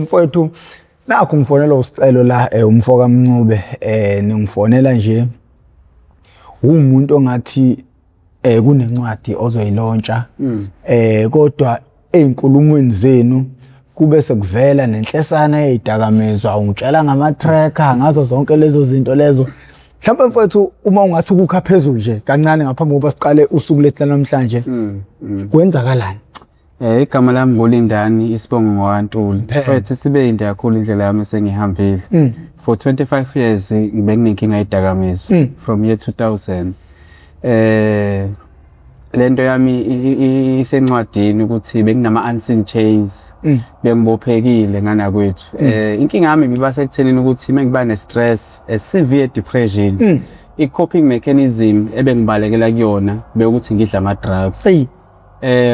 Mfowethu, nakho ngifonela usicelo la, umfoka Mncube, ningifonela nje umuntu ongathi kunencwadi ozoyilontsha, kodwa ezinkulumweni zenu kube sekuvela nenhlesana yezidakamizwa, ungitshela ngama tracker, ngazo zonke lezo zinto lezo. Mhlawumbe mfowethu, uma ungathi ukukha phezulu nje kancane ngaphambi kokuba siqale usuku lethu namhlanje, kwenzakalani? Igama lami nguLindani, isibongo ngowantuli. Mfethu, sibe yinde kakhulu indlela yami esengihambile. For 25 years ngibe nginenkinga yedakamizwa from year 2000. Lento yami isencwadini ukuthi benginama unseen chains. Bengibophekile ngana kwethu. Inkinga yami ibiba sekuthenini ukuthi mengiba ne stress, a severe depression, i coping mechanism ebengibalekela kuyona bekuthi ngidla ama drugs.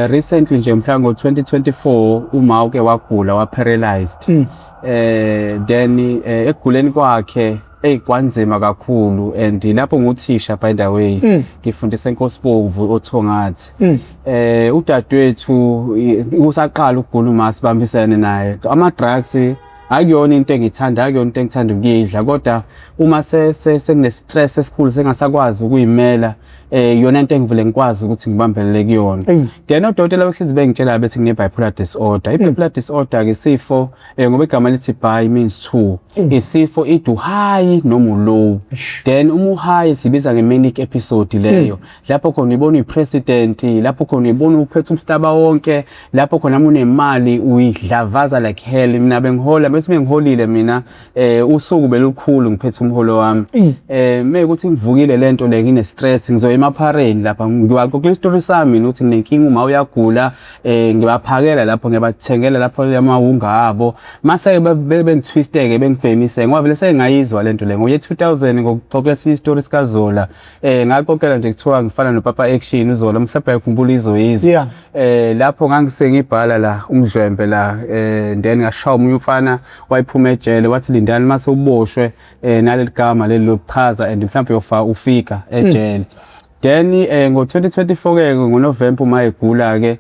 Recently nje, mhla ngo 2024, uma uke wagula, wa paralyzed. Then ekuguleni kwakhe, ey, kwanzima kakhulu, and lapho nguthisha, by the way, ngifundisa eNkosibomvu oThongathi. Udadewethu usaqala ukugula, uma sibambisene naye ama drugs, akuyona into engithanda, akuyona into engithanda ukuyidla, kodwa uma sekune stress esikhulu, sengasakwazi ukuyimela, yona into engivele ngikwazi ukuthi ngibambelele kuyona. Then odokotela behlezi bengitshela bethi ngine bipolar disorder. I bipolar disorder ke isifo, ngoba igama lithi bi means two, isifo idu high noma low. Then uma u-high sibiza nge-manic episode leyo, lapho khona uyibona uyi-president, lapho khona uyibona uphethe umhlaba wonke, lapho khona uma unemali uyidlavaza like hell. Mina bengihola, bethi bengiholile mina, usuku belukhulu, ngiphethe umholo wami, mekuthi ngivukile lento le, ngine stress, ngizoya emaphareni lapha, ngiwaxoxela isitori sami mina ukuthi nginenkinga, uma uyagula, ngibaphakela lapho, ngiyabathengela lapho amawunga abo, mase bengitwiste-ke, bengifemise, ngoba vele sengayizwa lento le ngoye 2000. Ngokuxoxela esinye isitori sikaZola, ngaxoxela nje, kuthiwa ngifana noPapa Action uZola, mhlawumbe ayikhumbula izoyizo. Lapho ngangisengibhala la umdlwembe la, then ngashaya omunye umfana wayiphuma ejele, wathi, "Lindani, mase uboshwe naleli gama leli lokuchaza and mhlawumbe uyofa ufika ejele." Then ngo-2024 ke, ngoNovember, uma egula ke,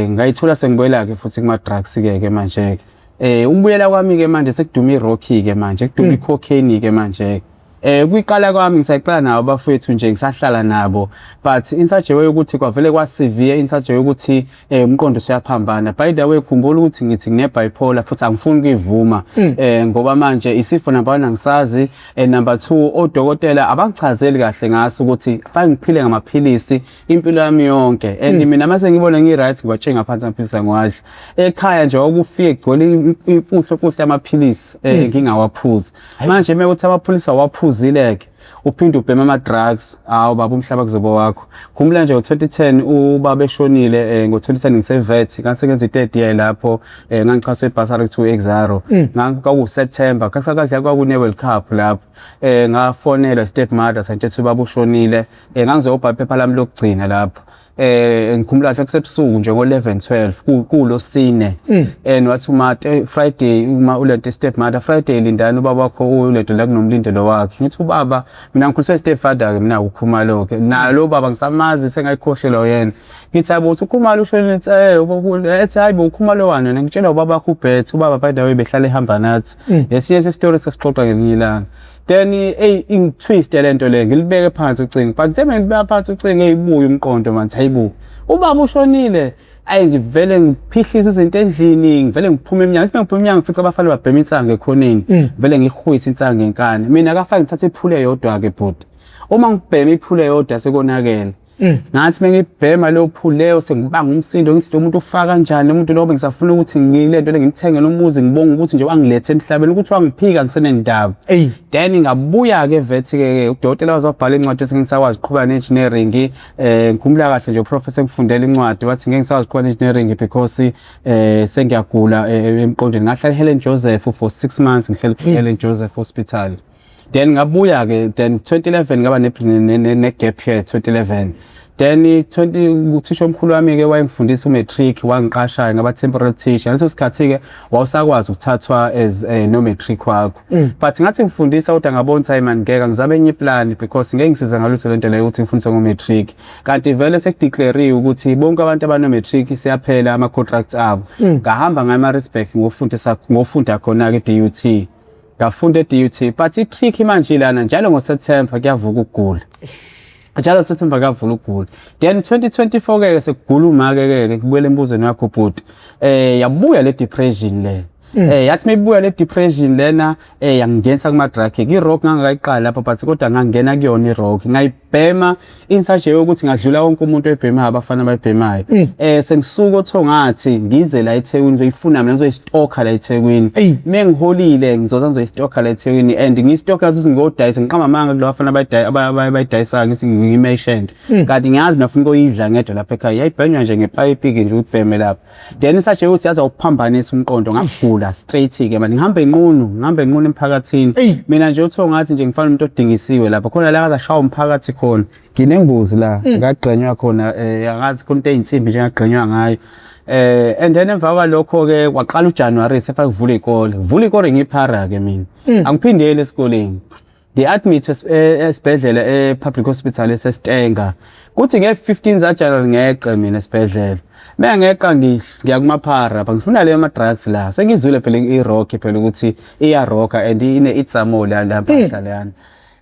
ngayithola sengibuyela ke futhi kuma drugs ke manje ke. Ukubuyela kwami ke manje sekuduma irock ke manje, kuduma icocaine ke manje. Kuyiqala kwami ngisayiqala nabo abafowethu nje, ngisahlala nabo, but in such a way ukuthi kwavele kwa severe, in such a way ukuthi umqondo usuyaphambana. By the way, khumbula ukuthi ngithi ngine bipolar futhi angifuni ukuyivuma, ngoba manje isifo, number 1, angisazi, number 2, odokotela abangichazeli kahle ngaso ukuthi fanele ngiphile ngamaphilisi impilo yami yonke, and mina mase ngibona ngi right, ngiwatshenga phansi amaphilisi, angiwadla. Ekhaya nje okufike kugcwele imfuhlo futhi amaphilisi ngingawaphuzi. Manje mekuthi amaphilisi awaphuzile ke, uphinde ubhema ama-drugs, awu baba, umhlaba kuzoba wakho. Khumbula nje ngo-2010 ubaba eshonile, ngo-2010 ngise-vet, ngasebenza i-third year lapho, ngangixhaswe ibhasari kuthiwa Exaro, kwaku-September, kusakadla kwakune-World Cup lapho, ngafonelwa step mother, santshela ubaba ushonile, ngangizobhala iphepha lami lokugcina lapho. Ngikhumbula kahle kusebusuku nje ngo-11 12 kulo sine, and wathi uma Friday, uma ulento step mother, "Friday, Lindani, ubaba wakho ulento la kunomlindelo wakhe." Ngithi ubaba, mina ngikhuliswe step father ke mina, uKhumalo ke nalo baba ngisamazi, sengayikhohlelwa yena. Ngithi, "Yabo, uthi uKhumalo ushonile." Ngithi, ethi, "Hayi bo, uKhumalo wani wena?" Ngitshela ubaba wakho uBet. Ubaba, by the way, behlala ehamba nathi, lesinye sesitori sesixoxa ngelinye ilanga. Then ey, ingitwist lento le, ngilibeke phansi ucingo, but ngithe ngilibeka phansi ucingo, eyibuya umqondo manje, hayibo, ubaba ushonile. Ayi, ngivele ngiphihlisa izinto endlini, ngivele ngiphume emnyango. Ngithi ngiphume emnyango, ngifica abafana babhema insangu ekhoneni, vele ngihwithe insangu ngenkani. Mina akafake ngithathe iphule yodwa-ke bhuti, uma ngibhema iphule yodwa sekonakele. Ngathi mengibhema leyo phule leyo, sengibanga umsindo, ngithi lo muntu ufaka kanjani lo muntu lo, ngisafuna ukuthi ngilento le, ngimthengele umuzi, ngibonga ukuthi nje wangiletha emhlabeni, ukuthi wangiphika ngisenendaba. Then ngabuya-ke vet-ke, udokotela waze wabhala incwadi ethi ngisakwazi ukuqhubeka ne-engineering. Ngikhumbula kahle nje uprofessor engifundela incwadi wathi ngeke ngisakwazi ukuqhubeka ne-engineering because sengiyagula emqondweni. Ngahlala e-Helen Joseph for 6 months, ngihleli e-Helen Joseph Hospital. Then ngabuya ke, then 2011 ngaba ne gap year 2011. Then 20 uthisha omkhulu wami ke wayengifundisa umatric, wangiqasha ngaba temporary teacher. Ngaleso sikhathi ke wawusakwazi ukuthathwa as no matric wakho, but ngathi ngifundisa kodwa ngabona ukuthi hayi man, ngeke ngizame enye iplan because ngeke ngisiza ngalutho lento leyo ukuthi ngifundise ngo-matric, kanti vele sekudeclare ukuthi bonke abantu abano-matric siyaphela ama-contracts abo. Ngahamba ngaya eMaritzburg ngofundisa, ngofunda khona-ke e-DUT. Ngafunda e-DUT, but i-trick manje lana, njalo ngoSeptember kuyavuka ukugula, njalo September kuyavula ukugula. Then 2024 ke sekugula uma ke ke kubuyela embuzweni wakho bhuti, yabuya le depression le. Yathi mayibuya le depression lena, yangingenisa kuma drug. I-rock ngangakayiqala lapha, but kodwa ngangena kuyona i-rock, ngayibhema insaje yokuthi ngadlula wonke umuntu oyibhemayo, abafana abayibhemayo. Sengisuka oThongathi ngize la eThekwini ngizoyifuna mina, ngizoyistocka la eThekwini. Mengiholile ngizoza ngizoyistocka la eThekwini and ngiyistocka ukuthi ngigodayisa, ngiqamba amanga kulabo bafana abayidayisayo, ngithi ngiyi-merchant, kanti ngiyazi mina funa ukuyidla ngedwa lapha ekhaya. Yayibhenywa nje ngepayipi-ke nje, uyibheme lapha. Then isaje ukuthi yaza ukuphambanisa umqondo, ngagula straight-ke manje, ngihambe enqunu, ngihambe enqunu emphakathini. Mina nje uThongathi nje ngifana umuntu odingisiwe lapha khona la, kaze ashaya umphakathi khona, nginengozi la ngagxenywa khona, angazi khona into eyinsimbi nje ngagxenywa ngayo. And then emva kwalokho ke kwaqala uJanuary, sefake kuvula ikole, vula ikole, ngiphara ke mina, angiphindeli esikoleni. Ngi-admit esibhedlela e-public hospital eseStanger, kuthi nge-15 zaJanuary ngeqe mina esibhedlela. Mengeqa ngiya kumaphara lapha, ngifuna leyo ma-drugs la sengizwile phela i-rock phela ukuthi iya-rocka and ine-itsamo la la mpahla leyana.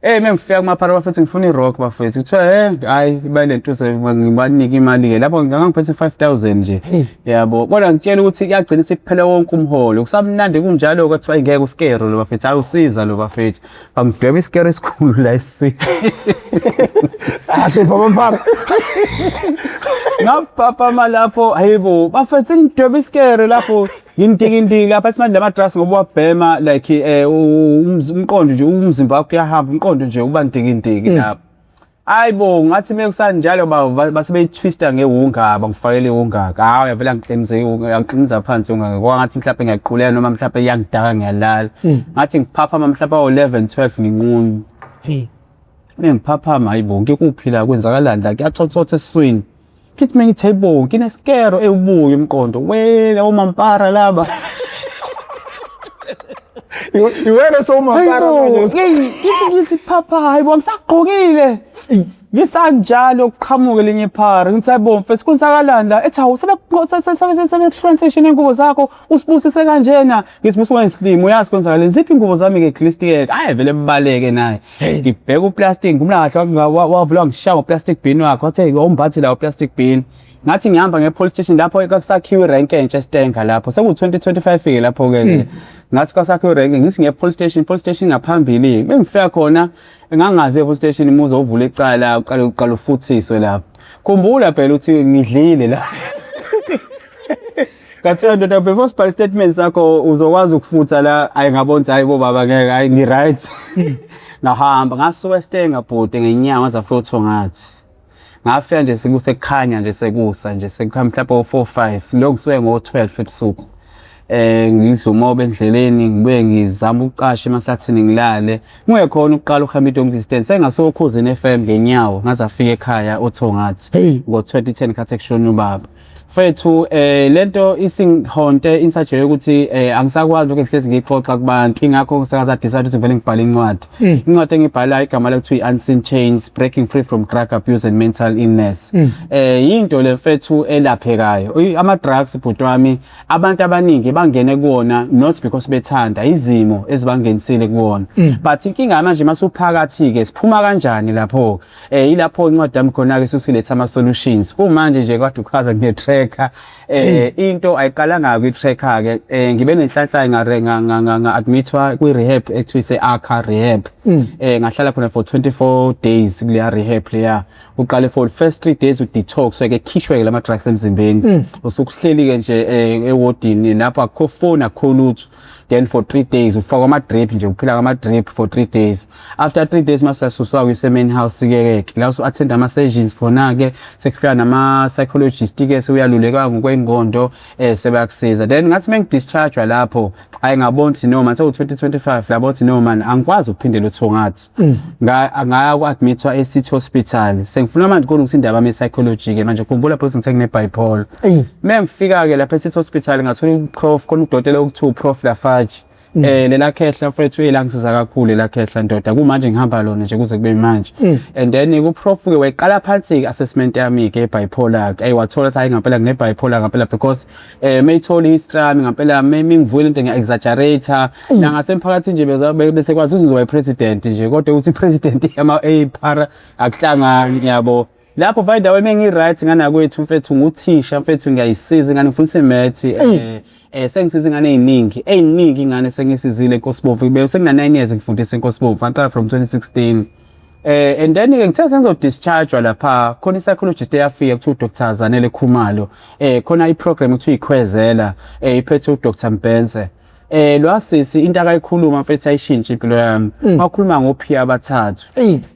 Mengifika kumaphara bafethu, ngifuna i-rock bafethu, kuthiwa hayi balentuze, ngibanike imali ke lapho, ngangiphethe 5000 nje yabo. Kodwa ngitshela ukuthi kuyagcina sekuphela wonke umholo, kusamnandi kunjalo, kwathiwa ngeke uskero lo bafethu, ayusiza lo bafethu, bangidweba iskero esikhulu la esiswini. Ahlupha amaphara. Ngaphaphama lapho, hayibo bafethu, ngidweba iskere lapho, ngindikindiki lapha. Simanje lama drugs ngoba wabhema like umqondo nje, umzimba wakho uyahamba, umqondo nje uba ndikindiki lapho. Hayibo, ngathi mekusanjalo base beyitwista ngewungaba, ngifakele iwungaka, hayi yavela ngiklemze, yangixinza phansi iwungaka, kwangathi mhlawumbe ngiyaquleka noma mhlawumbe iyangidaka, ngiyalala. Ngathi ngiphaphama mhlawumbe awu-11 12 nginqunu. Mengiphaphama, hayibo, ngikuphi la, kwenzakalani la, kuyathothotha esiswini. Ngithi mengithi hayibo, ngineskero ewubuye umqondo we lawo mampara laba. Iwena sowumampara Hayibo, manje. Ngithi phapha, hayibo, ngisagqokile. Ngisanjalo kuqhamuke elinye iphara, ngithi hayibo mfethu, kwenzakalani la? Ethi hawu, sebekuhlukanisile ney'ngubo zakho, usibusise kanjena. Ngithi musu wensilimo, uyazi kwenzakaleni, ziphi iy'ngubo zami ke Christian? Hayi vele kubaleke naye. Ngibheka uplastic, ngumla kahle wavula ngishaya ngoplastic bin wakhe, wathi hey wawumbathi la uplastic bin. Ngathi ngihamba nge-police station lapho kwakusakhiwe irenke entsha eStanger lapho, seku-2025 ke lapho ke. Ngathi kwasakhiwe irenke, ngithi ngiye police station, police station ngaphambili. Bengifika khona ngangazi e-police station umuze uvula icala, uqale uqala ufuthiswe lapho. Khumbula phela ukuthi ngidlile la. Ngathiwa ndoda, before sibhale statement sakho uzokwazi ukufutha la. Ayi ngabona ukuthi hayi bo baba, ngeke, hayi ngi-right. Ngahamba ngasuka eStanger bhuti ngenyawo, ngaze afika uThongathi. Ngafika nje sekusekhanya nje, sekusa nje, sekukhanya mhlawumbe o-4 5, lokhu kusuke ngo-12 ebusuku. Ngidla umoba endleleni, ngibuye ngizama ukucasha emahlathini ngilale. Kungekhona ukuqala ukuhamba i-long distance, sengasuka oKhozini FM ngenyawo ngaze afika ekhaya oThongathi ngo-2010 khathi kushona ubaba. Mfethu, lento isingihonte insaje yokuthi angisakwazi lokho engihlezi ngiyixoxa kubantu, ingakho ngisakaza decide ukuthi ngivele ngibhale incwadi. Incwadi engibhalayo igama layo kuthiwa i-Unseen Chains: Breaking Free from Drug Abuse and Mental Illness. Into le mfethu elaphekayo. Ama drugs bhuti wami, abantu abaningi bangene kuwona not because bethanda, izimo ezibangenisile kuwona. But inkinga manje masuphakathi ke, siphuma kanjani lapho? Ilapho incwadi yami khona ke susiletha ama solutions. Kumanje nje kade uchaza ngine tracker, into ayiqalanga kwi tracker ke, ngibe nenhlanhla nga nga admitwa kwi rehab ekuthiwa ise Akha Rehab. Ngahlala khona for 24 days kuleya rehab leya. Uqale for first 3 days u detox ke, khishwe lama drugs emzimbeni. Usukuhleli ke nje ewodini lapho. Akukho phone, akukho lutho. Then for 3 days ufakwa ama-drip nje, uphila ngama-drip for 3 days. After 3 days masuyasuswa kuyise-main house ke ke la usu-attend ama-sessions khona-ke, sekufika nama-psychologist-ke, sewuyaluleka ngokwengqondo, sebayakusiza. Then ngathi mengi-discharge lapho, hayi, ngabona ukuthi no man, sewu-2025 labo, ukuthi no man, angikwazi ukuphindela uThongathi. Ngaya ku-admit-wa e-City Hospital. Sengifuna manje khona ukuthi indaba yami ye-psychology-ke manje, khumbula phela ukuthi ngithe ngine-bipolar. Mengifika-ke lapha e-City Hospital, ngathola u-prof khona, udokotela okuthiwa uProf Lafarge. Lela khehla mfethu elangisiza kakhulu lela khehla, ndoda, kumanje ngihamba lona nje kuze kube manje. And then ku-prof ke wayiqala phansi assessment yami ke bipolar. Ey, wathola ukuthi hayi, ngempela ngine bipolar ngempela, because mayithola history yami ngempela mingivula into ngiya-exaggerate nangasemphakathini nje, bese kwazi ukuthi ngizoba president nje, kodwa ukuthi president yama ephara akuhlangani, yabo. Lapho find out mengi-right nganakwethu mfethu, nguthisha mfethu, ngiyayisiza ingane, ngifundisa i-math, sengisiza ingane ey'ningi ey'ningi, ingane sengisizile eNkosibomvu, bese sengina 9 years ngifundisa eNkosibomvu, ngaqala from 2016. And then ke ngithe sengizo-discharge lapha, khona i-psychologist eyafika kuthiwa uDr Zanele Khumalo, khona i-program kuthiwa ikhwezela, iphethe uDr Mbense. Lwasisi into akayikhuluma mfethu ayishintshe impilo yami. Wakhuluma ngophiya abathathu.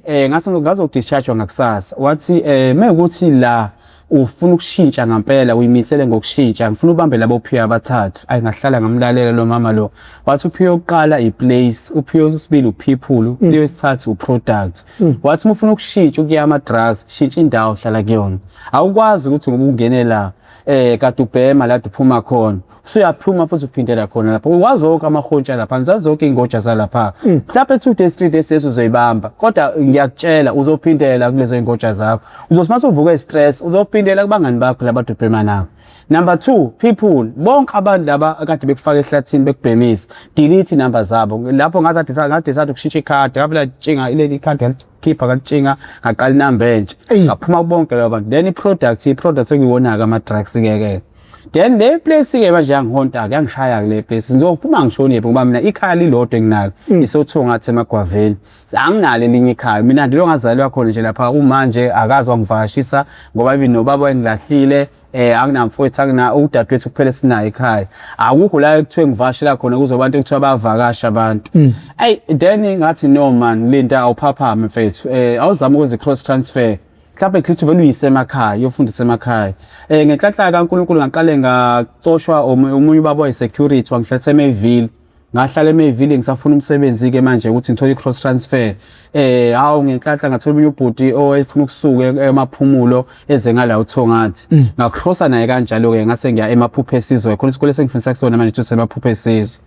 Ngathi ngazo-discharge ngakusasa, wathi mekuthi la ufuna ukushintsha ngempela, uyimisele ngokushintsha, ngifuna ubambe labo phiya abathathu. Ayi, ngahlala ngamlalela lo mama lo. Wathi uphiya okuqala i-place, uphiya wesibili u-people, uphiya wesithathu u-product. Wathi uma ufuna ukushintsha ukuya ama-drugs, shintsha indawo ohlala kuyona. Awukwazi ukuthi ngoba ungene la kade ubhema la uphuma khona, usuyaphuma futhi uphindela khona lapho, wazi wonke amahontsha lapha, zazi zonke iy'ngoja zalapha. Mhlawumbe 2 days, 3 days yesu uzoyibamba, kodwa ngiyakutshela uzophindela kulezo y'ngoja zakho. Uzothi mase uvuka i-stress, uzophindela kubangani bakho laba ubhema nabo. Number two, people, bonke abantu laba akade bekufaka ehlathini bekubhemisa, delete inamba zabo. Lapho ngathi ngathi ukushintsha ikhadi, ngavela tshinga ileli ikhadi, ngalikhipha, ngalitshinga, ngaqala inamba entsha, ngaphuma kubonke labo bantu. Then i-product ekuyiwona-ke ama-drugs-ke ke. Then le place-ke manje yangihonta-ke, yangishaya-ke le place. Ngizophuma ngishonephi ngoba mina ikhaya lilodwa enginalo, isoThongathi emagwaveni, anginalo elinye ikhaya mina. Ndilo ngazalelwa khona nje lapha, umanje akazi wangivakashisa ngoba even nobaba wayengilahlile. Anginamfowethu, angina udadewethu kuphela esinayo ekhaya. Akukho la ekuthiwe ngivakashela khona kuze abantu ekuthiwa bayavakasha abantu. Ayi, then ngathi no man, linda, awuphaphame mfethu, awuzama ukwenza i-cross transfer, mhlawumbe at least uvele uyise emakhaya, uyofundisa emakhaya. Ngenhlanhla kaNkulunkulu ngaqale ngacoshwa omunye ubaba oyi-security, wangihlalisa eMayville. Ngahlala eMayville ngisafuna umsebenzi-ke manje ukuthi ngithole i-cross transfer. Hawu, ngenhlanhla ngathola omunye ubhuti owayefuna ukusuka emaphumulo eze ngala uThongathi, ngacrossa naye kanjalo-ke, ngase ngiya eMaphupho Esizwe, khona isikole esengifundisa kusona manje semaphupho Esizwe.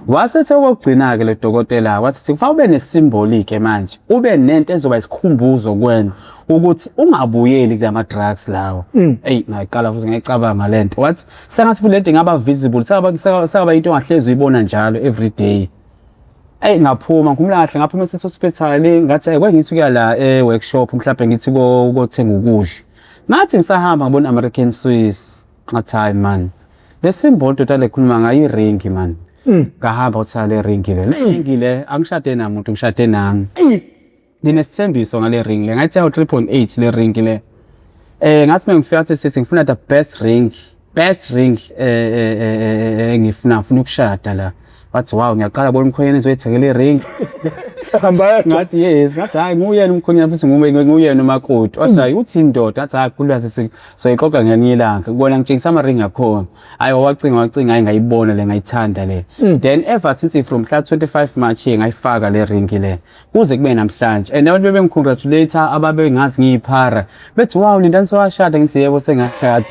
Wasethe okokugcina-ke le dokotela wathi kufanele ube ne-symbolic manje, ube nento ezoba isikhumbuzo kuwena ukuthi ungabuyeli kulama drugs lawo. Eyi, ngayiqala futhi ngayicabanga lento. Wathi sengathi futhi lento ingaba visible, sengaba into ongahlezi uyibona njalo every day. Eyi, ngaphuma, ngikhumula kahle, ngaphuma ese-hospital, ngathi kwake ngithi kuya la e-workshop, mhlawumbe ngithi kothenga ukudla. Ngathi ngisahamba ngabona American Swiss, ngathi hayi man, le symbol ndoda lekhuluma ngayo, i-ring man. Ngahamba uthatha le ring le, le ring le angishade namuntu, ngishade nami. Nginesithembiso ngale ring le, ngayithenga u-3.8 le ring le. Ngathi mengifika ngathi sithi ngifuna the best ring, best ring engifuna, ngifuna ukushada la. Wathi wow, ngiyaqala bona umkhwenyana ezoyithengela i-ring. Hamba yedwa. Ngathi yes, ngathi hayi, nguyena umkhwenyana futhi nguyena umakoti. Wathi hayi, uthi indoda, ngathi hayi, khulula sisi, soyixoxa ngelinye ilanga. Kubona ngitshengisa ama-ring akhona. Hayi, wawacinga wacinga, hayi, ngayibona le, ngayithanda le. Then ever since from mhla 25 March ngayifaka le ring le kuze kube namhlanje. And abantu bebengicongratulate, ababengazi ngiyiphara, bethi wow, Lindani sewashada, ngithi yebo, sengashada.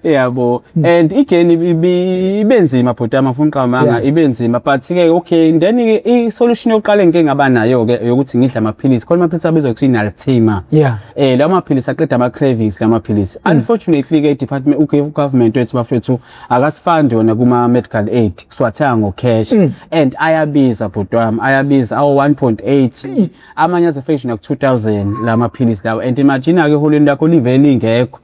Yabo, and i-journey ibe nzima bhuti wami, afuna uqamanga, ibe nzima, but ke okay. Then ke i-solution yokuqala engike ngaba nayo ke yokuthi ngidla amaphilisi, khona amaphilisi abizwa ukuthi i-Naltima. Lawo maphilisi aqeda ama cravings la maphilisi. Unfortunately ke department, government wethu bafethu akasifandi wona kuma medical aid, siwathenga ngo cash and ayabiza bhuti wami, ayabiza awu 1.8, amanye azefika naku 2000 la maphilisi lawo. And imagine ke eholweni lakho livele lingekho,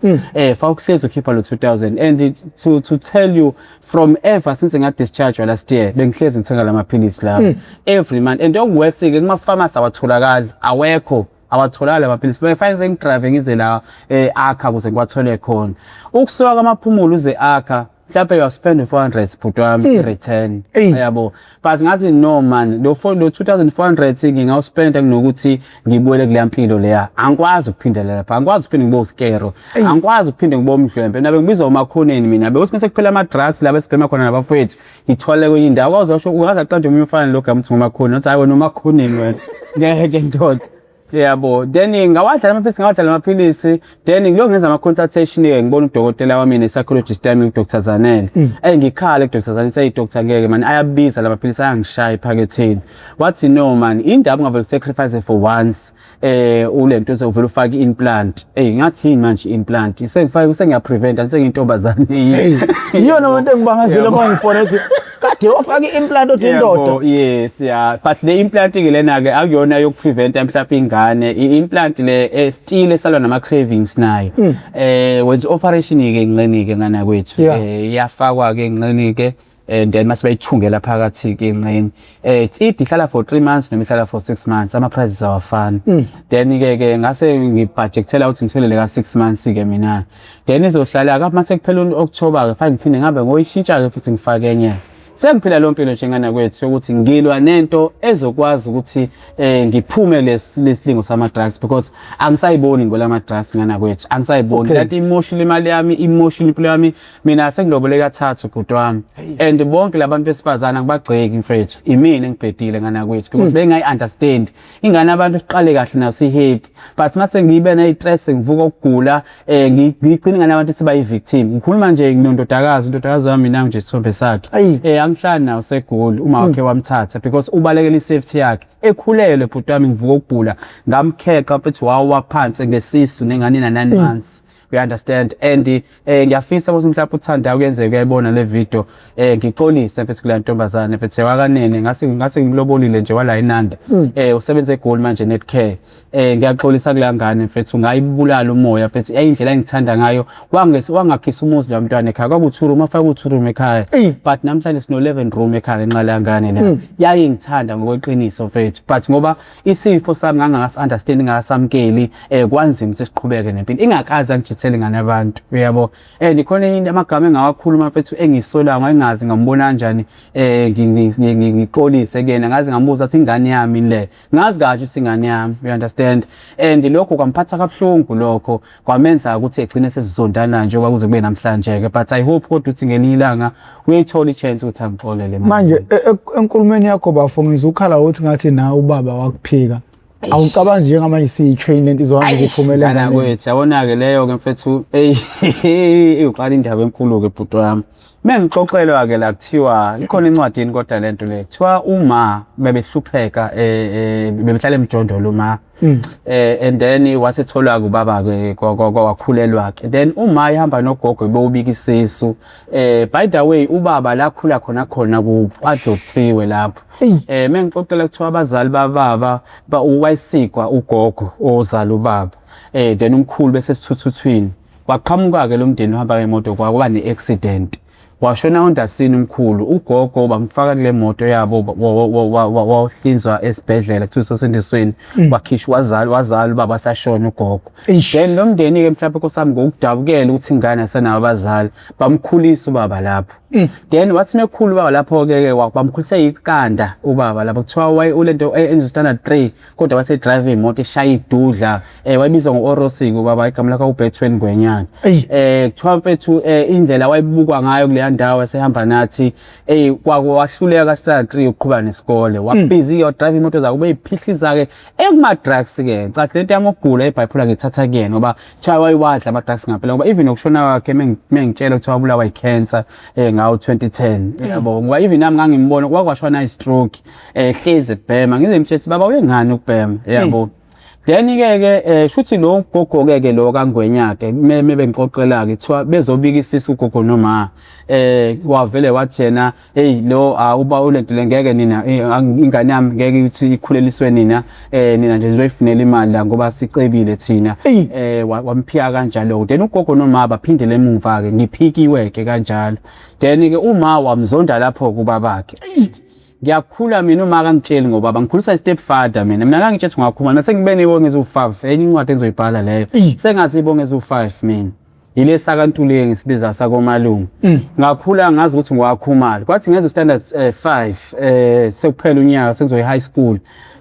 fa ukuhlezi ukhipha lo 2000. And to tell you, from ever since nga discharge last year, bengihlezi ngithenga la maphilisi lawo every month, and okuworse ke kuma pharmacy awatholakali, awekho. Awatholakali amaphilisi, kufanele sengi-drive ngize la e-Akha ukuze ngiwathole khona. Ukusuka kwaMaphumulo uze Akha mhlawumbe you spend 400 bhuti wami return, yabo. But ngathi no man, lo lo 2400 ngingawu-spenda kunokuthi ngibuyele kuleya mpilo leya. Angikwazi ukuphindela lapha, angikwazi ukuphinde ngibe uskero, angikwazi ukuphinde ngibe umdlwembe. Nabe ngibizwa uMakhoneni mina, bekuthi mase kuphela ama-drugs laba esibhema khona nabafowethu, ngithwale kwenye indawo. Kwawuzosho ungaze aqanjwe omunye umfana lo gama uthi nguMakhoneni, uthi hayi wena uMakhoneni wena, ngeke ndoda, yabo. Then ngawadla amaphilisi, ngawadla amaphilisi, then ngilokhu ngenza ama-consultation-ke, ngibona udokotela wami ne-psychologist yami, uDr Zanele. Ngikhala kuDr Zanele, hey doctor, ngeke man, ayabiza la maphilisi, ayangishaya ephaketheni. Wathi no man, indaba ungavele sacrifice for once, ulento uvele ufake i-implant. Ngathi yini manje i-implant? Sengifake sengiya-prevent, sengiyintombazane. Iyona lento engibangazile uma ngifona ethi kade wafaka i-implant othi indoda. Yabo, yes, yeah, but le implant ke lena ke akuyona yoku-preventa mhlawumbe ingane. I-implant le still esalwa nama cravings nayo. Wenza operation ke enqeni ke ngana kwethu. Iyafakwa ke enqeni ke and then mase bayithungela phakathi ke enqeni. It's either ihlala for 3 months noma ihlala for 6 months, ama prices awafani. Then ke ngase ngi-budgetela ukuthi ngithole le ka 6 months ke mina, then izohlala kapha mase kuphela u-October ke, fanele ngiphinde ngihambe ngoyishintsha ke futhi ngifake enye. Sengiphila lo mpilo njengana kwethu ukuthi ngilwa nento ezokwazi ukuthi ngiphume lesilingo sama drugs, because angisayiboni ngolama drugs ngana kwethu, angisayiboni. That imoshile imali yami, imoshile impilo yami. Mina sengilobole kathathu bhuti wami, and bonke labantu besifazana ngibagxeki mfethu, imina engibhedile ngana kwethu, because bengayi understand ingane abantu siqale kahle nayo si happy, but mase ngibe ne stress, ngivuka ukugula, ngigcina ingane abantu siba victim. Ngikhuluma nje nginondodakazi, indodakazi wami nangu nje isithombe sakhe. Angihlali nawo seGoli, uma wakhe wamthatha because ubalekela i-safety yakhe ekhulelwe bhuti wami. Ngivuka ukugula, ngamkheqa mfethu, wawa phansi ngesisu nengane ina 9 months, you understand? And ngiyafisa ukuthi mhlawumbe uthanda kuyenzeka uyayibona le video, ngixolise mfethu kule ntombazane mfethu wakanene, ngase ngimlobolile nje wala eNanda, usebenza eGoli manje Netcare. Ngiyaxolisa kule ngane mfethu, ngayibulala umoya mfethu. Indlela engithanda ngayo, wangesi wangakhisa umuzi lo mntwana ekhaya, kwaku 2 room, afaka u2 room ekhaya, but namhlanje sino 11 room ekhaya ngenxa le ngane la. Yayingithanda ngokweqiniso mfethu, but ngoba isifo sami ngangingasi understand, ngingasamkeli, kwanzima sesiqhubeke nempilo ingakaze angijithele ngane abantu, uyabo. And khona into amagama engawakhuluma mfethu engisolayo, ngingazi ngambona kanjani, ngixolise kuyena, ngaze ngambuza athi ingane yami le, ngazi kahle ukuthi ingane yami, you understand? And lokho kwamphatha kabuhlungu, lokho kwamenza ukuthi egcine sesizondana nje kuze kube namhlanje ke. But I hope kodwa ukuthi ngelinye ilanga uyayithola i-chance ukuthi angixolele. Manje enkulumeni yakho bafo, ngizukhala ukuthi ngathi nawe ubaba wakuphika. Awucabangi njengamanje siyi-chain lento izohamba iziphumele Ngana enganeni? kwethu, yabona-ke leyo-ke mfethu, eyi, uqala indaba enkulu-ke bhuti wami. Mengixoxelwa-ke la, kuthiwa ikhona encwadini kodwa lento le, kuthiwa uma bebehlupheka, bebehlala emjondolo uma, and then wasetholwa-ke ubaba-ke, wakhulelwa-ke, then uma ihamba nogogo beyobika isisu. By the way, ubaba la khula khona khona ku-adoptiwe lapho. Mengixoxela kuthiwa abazali bababa wayesikwa ugogo ozala ubaba, then umkhulu bese sithuthuthwini waqhamuka-ke lo mndeni uhamba ngemoto, kwaba ne-accident, washona ondasini umkhulu. Ugogo bamfaka kule moto yabo, wahlinzwa esibhedlela, kuthiwa sosindisweni, wakhishwa, wazala, wazala ubaba sashona ugogo. Then lo mndeni-ke mhlawumbe nkosami ngokudabukela ukuthi ingane asenawo abazali, bamkhulisa ubaba lapho. Then wathi mekhulu ubaba lapho-ke ke bamkhulisa iqanda ubaba lapho, kuthiwa ulento enza standard 3 kodwa wase drive imoto eshaya idudla, wayebizwa ngo-Orosik ubaba, igama lakhe uBetwen Ngwenyana. Kuthiwa mfethu, indlela wayebukwa ngayo kuleya ndawo esehamba nathi, kwahluleka standard 3 ukuqhuba nesikole, wa-busy yo drive imoto zakhe, ubeyiphihliza ke ekuma drugs ke. Cathi lento yami ukugula i-bipolar ngithatha kuyena, ngoba kuthiwa wayiwadla ama drugs ngampela, ngoba even nokushona kwakhe mengitshela kuthiwa wabulawa i-cancer ngawo 2010, yabo, ngoba even nami ngangimbona kwakwashona i-stroke, hlezi ebhema, ngize ngimtshela baba uyengani ukubhema, yabo. Then ke ke shuthi lo gogo ke ke lo kaNgwenya ke meme bengixoxela ke, kuthiwa bezobika isisu ugogo noma, wavele wathi yena, hey lo uba ulento le ngeke nina, ingane yami ngeke ukuthi ikhuleliswe nina, nina nje nizoyifunela imali la ngoba sicebile thina. Wamphika kanjalo. Then ugogo noma baphindele emuva ke, ngiphikiwe ke kanjalo. Then ke uma wamzonda lapho kubabakhe. Ngiyakhula mina, uma kangitsheli ngobaba ngikhulisa i-step father mina. Mina kangitshela ukuthi ngakhuma mina sengibe neyibongo eziwu-5, enye incwadi engizoyibhala leyo. Sengazi ibongo eziwu-5 mina. Yile sakaNtuli ngisibiza sakomalume. Ngakhula ngazi ukuthi ngiwakhumalo. Kwathi ngenza standard 5 sekuphela unyaka sengizoyi high school.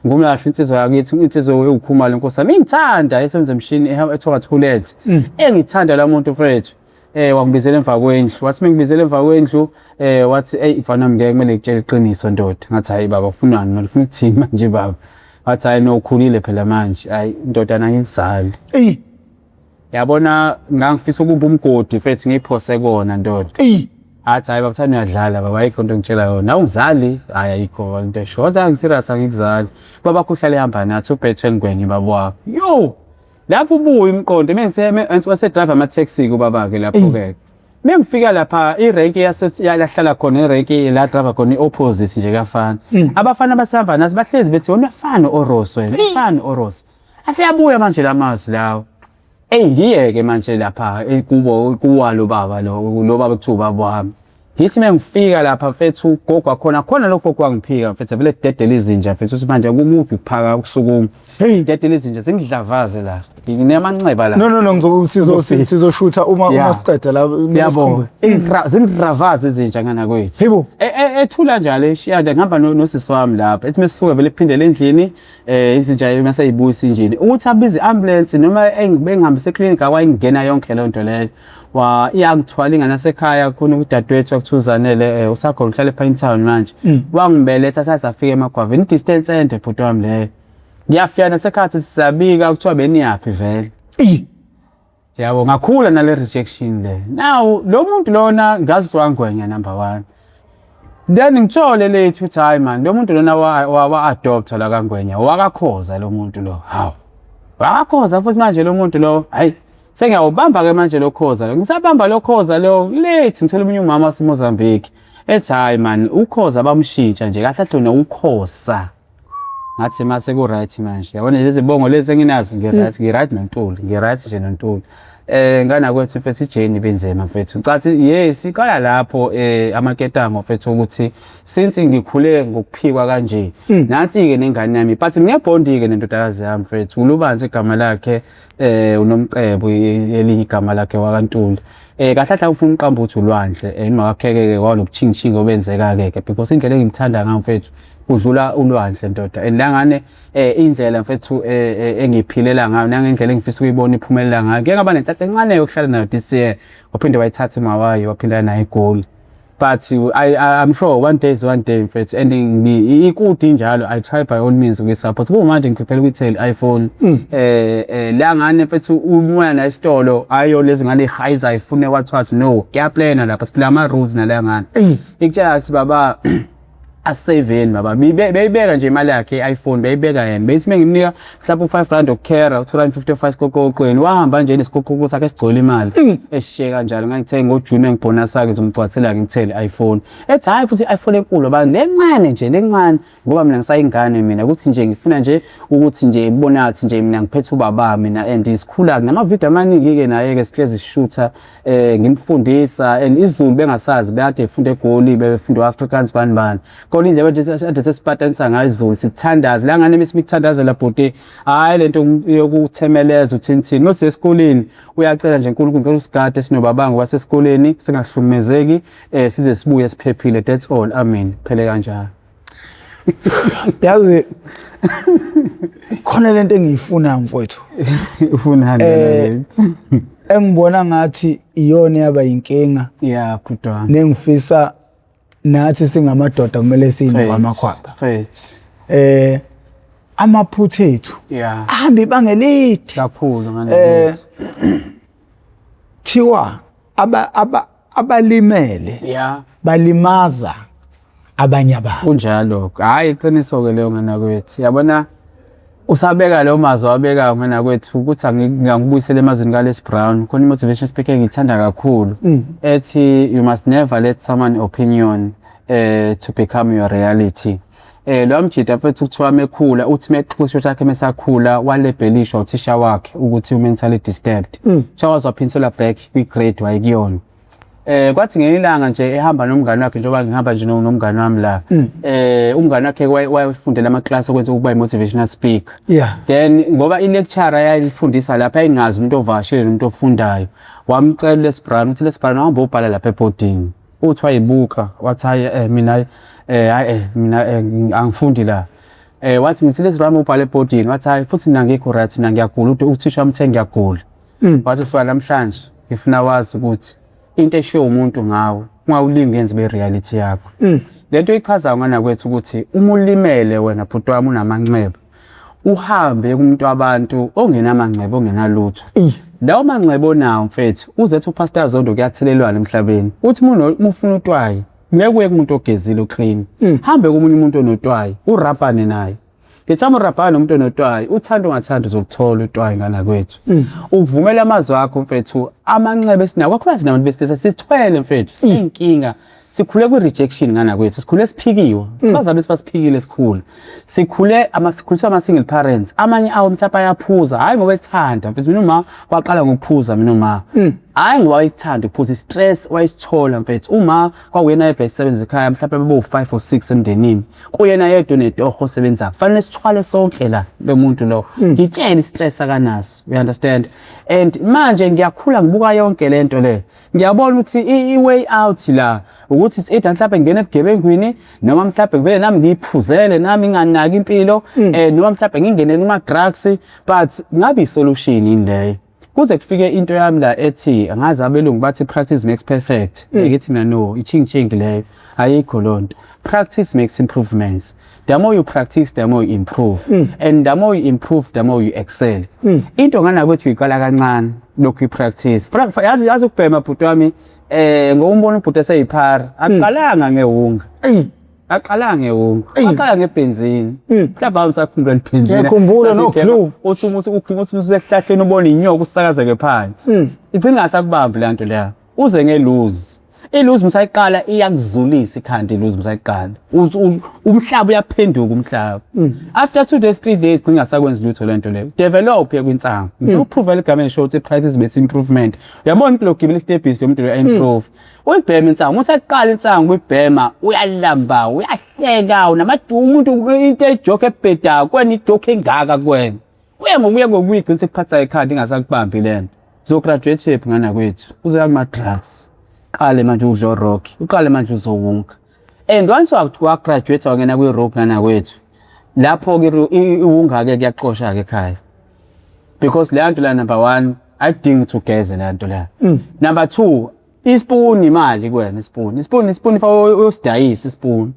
Ngumlahle insizwa yakithi, insizwa ewukhumalo inkosi yami ingithanda, esenza emshini ethoka toilet. Engithanda la muntu mfethu. Wangibizela emva kwendlu, wathi mengibizela emva kwendlu wathi, "Hey mfana wami, ngeke kumele ngikutshele iqiniso ndoda." Ngathi, "Hayi baba, ufunani manje, ufuna ukuthini manje baba?" Wathi, "Hayi no, ukhulile phela manje, hayi ndodana, angikuzali." Yabona, ngangifisa ukumba umgodi mfethu ngiyiphose kona ndoda. Athi, "Hayi baba, thani uyadlala baba, ayikho into engitshela yona, awungizali, hayi ayikho into esho." Wathi, "Angiserious, angikuzali, baba wakho uhlale ehamba nathi, uBethuel Ngwenye baba wakho." Yo, lapho ubuye umqondo wase-drive ama-taxi kubaba-ke lapho-ke. Mengifika lapha irenki yalahlala khona, irenki la driver khona i-opposite nje kafana. Abafana basihamba nathi bahlezi bethi, "Wena uyafana Oros, wena uyafana Oros." Aseyabuya manje lamazwi lawo. Eyi, ngiyeke manje lapha kubo kuwalo baba lo, lo baba kuthiwa ubaba wami. Ngithi mengifika lapha mfethu, ugogo wakhona khona, lo gogo wangiphika mfethu, vele dedela izinja mfethu, uthi manje kumuvi ukuphaka ukusukuma. Hey. Dedela izinja zingidlavaze la. Nginemanxeba la. No no no, sizoshutha uma uma siqeda la, kumele Yabo, sikhumbule. Zingidravaze izinja ngana kwethu. Hey bo. Ethula njalo eshiya nje, ngihamba nosisi wami lapha. Ethi mesisuka vele phindele endlini, izinja mase yibuyisa injini. Ukuthi abize i-ambulance noma bengihambise eclinic, akwayingena yonke leyo nto leyo. Wa iyangithwala ingane yasekhaya khona udadewethu akuthuzanele, usakhona uhlala ePinetown manje. Wangibeletha sasafika emagwaveni, distance ende bhuti wami leyo. Ngiyafika nasekhathi sisabika kuthiwa beniyaphi vele. Yabo, ngakhula nale rejection le. Now lo muntu lona ngazi wangwenya number 1. Then ngithole late ukuthi hayi man, lo muntu lona wa adopt la kaNgwenya, wakakhoza lo muntu lo. Hawu. Wakakhoza futhi manje lo muntu lo, hayi sengiyawubamba ke manje lo khoza lo. Ngisabamba lo khoza lo late ngithola omunye umama waseMozambique. Ethi hayi man, ukhoza bamshintsha nje kahle kahle nokukhosa. Ngathi mase ku right manje. Yabona lezi bongo lezi enginazo, ngi right, ngi right noNtuli, ngi right nje noNtuli. Ngana kwethu mfethu ijourney benzema mfethu. Ngicathi yes, iqala lapho amaketango mfethu ukuthi since ngikhule ngokuphikwa kanje. Nansi ke nengane yami, but ngiyabhondi ke nendodakazi yami mfethu. Ulubanzi igama lakhe, uNomcebo elinye igama lakhe wakaNtuli. Kahle kahle ufuna uqamba uthi ulwandle, noma ke wanobuchingchingi obenzeka ke because indlela engimthanda ngayo mfethu kudlula ulwandle ndoda. And langane indlela mfethu engiphilela ngayo nangendlela engifisa ukuyibona iphumelela ngayo. Ngeke ngaba nenhlanhla encane yokuhlala nayo this year. Waphinde wayithatha imawayo waphinda nayo igoli. But I'm sure one day is one day mfethu, and ikude injalo, I try by all means ukuyi-support. Kumanje ngiphephela ukuyithela i-iPhone. La ngane mfethu umoya na esitolo ayo lezi ngane ihayiza ifune what what, no, kuyaplana lapha, siphila ama rules nala ngane. Ikutshela ukuthi baba asaveni baba, beyibeka nje imali yakhe i-iPhone, beyibeka yena, beyithi mengimnika mhlawumbe u-5 rand okukhera, u-2 rand 55 kokoqweni, wahamba nje nesikokoko sakhe esigcwele imali esishiye kanjalo. Ngangithenga ngoJune, engibonus akhe ngizomgcwathela ngimthele i-iPhone, ethi hayi futhi i-iPhone enkulu bani lencane nje lencane, ngoba mina ngisayingane mina, ukuthi nje ngifuna nje ukuthi nje ibona ngathi nje mina ngiphethe ubaba mina. And sikhula nama-video amaningi-ke naye-ke, sihlezi sishutha, ngimfundisa and isiZulu bengasazi, bekade efunda eGoli, befunda u-Afrikaans bani bani, kodwa indlela ade sesipatanisa ngayo isiZulu, sithandaze la ngane mase mikuthandazela bhuti, hhayi lento yokuthemeleza uthini thini esikoleni, uyacela nje uNkulunkulu, ngicela usigade sinobabanga wasesikoleni singahlukumezeki, size sibuye siphephile, that's all, amen, phele kanjalo. Yazi khona lento engiyifuna mfowethu. Ufunani? Engibona ngathi iyona yaba inkinga Ya bhuti wami. Nengifisa nathi singamadoda kumele siyinike amakhwapha. Mfethu. Amaphutha ethu ahamba ibanga elide. Kakhulu ngane. Thiwa aba aba abalimele balimaza abanye abantu. Kunjalo. Hayi, iqiniso ke leyo ngana kwethu. Yabona usabeka leyo mazwi awabekayo ngana kwethu ukuthi angikubuyisele emazwini kaLes Brown. Khona i-motivation speaker engiyithanda kakhulu ethi, "You must never let someone opinion to become your reality." Lo mjida mfethu kuthiwa mekhula, uthi mexhusho sakhe mesakhula walabelishwa uthisha wakhe ukuthi u-mentally disturbed. Kuthiwa waze waphindiselwa back kwi-grade wayekuyona. Kwathi ngelinye ilanga nje ehamba nomngane wakhe, njengoba ngihamba nje nomngane wami la, umngane wakhe wayefundela amaklasi okwenza ukuba i-motivational speaker. Then ngoba i-lecturer yayifundisa lapha yayingazi umuntu ovakashile nomuntu ofundayo, wamcela uLes Brown ukuthi, "Les Brown, hamba ubhala lapha ebhodini." Uthi wayibuka wathi, "Hayi, mina hayi, mina angifundi la." Wathi, "Ngithi Les Brown, ubhala ebhodini." Wathi, "Hayi, futhi mina ngikho right, mina ngiyagula, uthisha wami uthe ngiyagula." Wathi, "Suka namhlanje ngifuna wazi ukuthi into eshiwo umuntu ngawe ungawulingi yenze be reality yakho." Lento ichaza ngana kwethu ukuthi uma ulimele wena bhuti wami, unamanxeba, uhambe kumuntu wabantu ongenamanxeba, ongenalutho, lawo manxeba onawo mfethu, uzethu uPastor Zondo, kuyathelelwana emhlabeni. Uthi uma ufuna utwayi, ngeke uye kumuntu ogezile oclean, hambe komunye umuntu onotwayi, urabhane naye. Ngithanda urabhane nomuntu onotwayi, uthanda ungathanda uzokuthola utwayi ngana kwethu. Ukuvumela amazwi akho mfethu, amanxeba esinawo, kakhulukazi nabantu besilisa sithwele mfethu, sinenkinga. Sikhule kwi-rejection ngana kwethu, sikhule siphikiwe. Abazali bethu basiphikile sikhule. Sikhule ama sikhuliswa ama single parents. Amanye awo mhlawumbe ayaphuza, hayi ngoba ethanda mfethu. Mina uma waqala ngokuphuza, mina uma. Hayi ngoba wayekuthanda ukuphuza, i-stress wayesithola mfethu. Uma kwakuyena yedwa esebenza ekhaya, mhlawumbe bebe 5 or 6 emndenini. Kuyena yedwa onetoho osebenzayo. Kufanele sithwale sonke la lo muntu lo. Ngitshele i-stress akanaso. You understand? And manje ngiyakhula ngibuka yonke lento le. Ngiyabona ukuthi i-way out la ukuthi it's either mhlawumbe ngingena ebugebengwini, noma mhlawumbe ngivele nami ngiyiphuzele nami nginganaki impilo, noma mhlawumbe ngingene kuma drugs, but ngabe i-solution yini leyo? Kuze kufike into yami la ethi, angazi, abelungu bathi practice makes perfect. Ngithi mina no, i-ching ching leyo, ayikho lonto. Practice makes improvements. The more you practice, the more you improve, and the more you improve, the more you excel. Into ngana kwethu uyiqala kancane lokhu i-practice. Yazi ukubhema bhuti wami, ngokumbona ubhuti eseyiphara, aqalanga ngewunga. Aqala ngewunga. Aqala ngebhenzini. Mhlawumbe awusakhumbula ibhenzini. Ngiyakhumbula no-glue. Uthi uma uthi usehlahleni ubona inyoka usakazeke phansi. Igcina ingasakubambi le nto leya. Uze ngeluzi. Iluzi msayiqala iyakuzulisa ikhanda, iluzi msayiqala. Umhlaba uyaphenduka umhlaba. After 2 days, 3 days gcina ingasakwenzi lutho lento leyo. Develop ye kwinsangu. Ngifuna ukuprove igama esho ukuthi practice makes improvement. Uyabona impilo gibela istebhisi lo muntu lo improve. Uyibhema insangu, usaqala insangu uyibhema, uyalamba, uyahleka, unamadu umuntu into ejoke ebhedayo, kwena ijoke engaka kuwena. Uye ngokuya ngokuyigcina sekuphatha ikhanda ingasakubambi lento. Zo graduate phi ngana kwethu? Uzoya kuma drugs. Qale manje udla rock, uqale manje uzowunka. And once wa graduate wangena kwi rock ngana kwethu, lapho ke iwunga ke kuyaxosha ke ekhaya. Because le nto la, number 1, ayidingi ukuthi ugeze le nto la. Number 2, ispoon imali kuwena, ispoon. Ispoon, ispoon if uyosidayisa ispoon.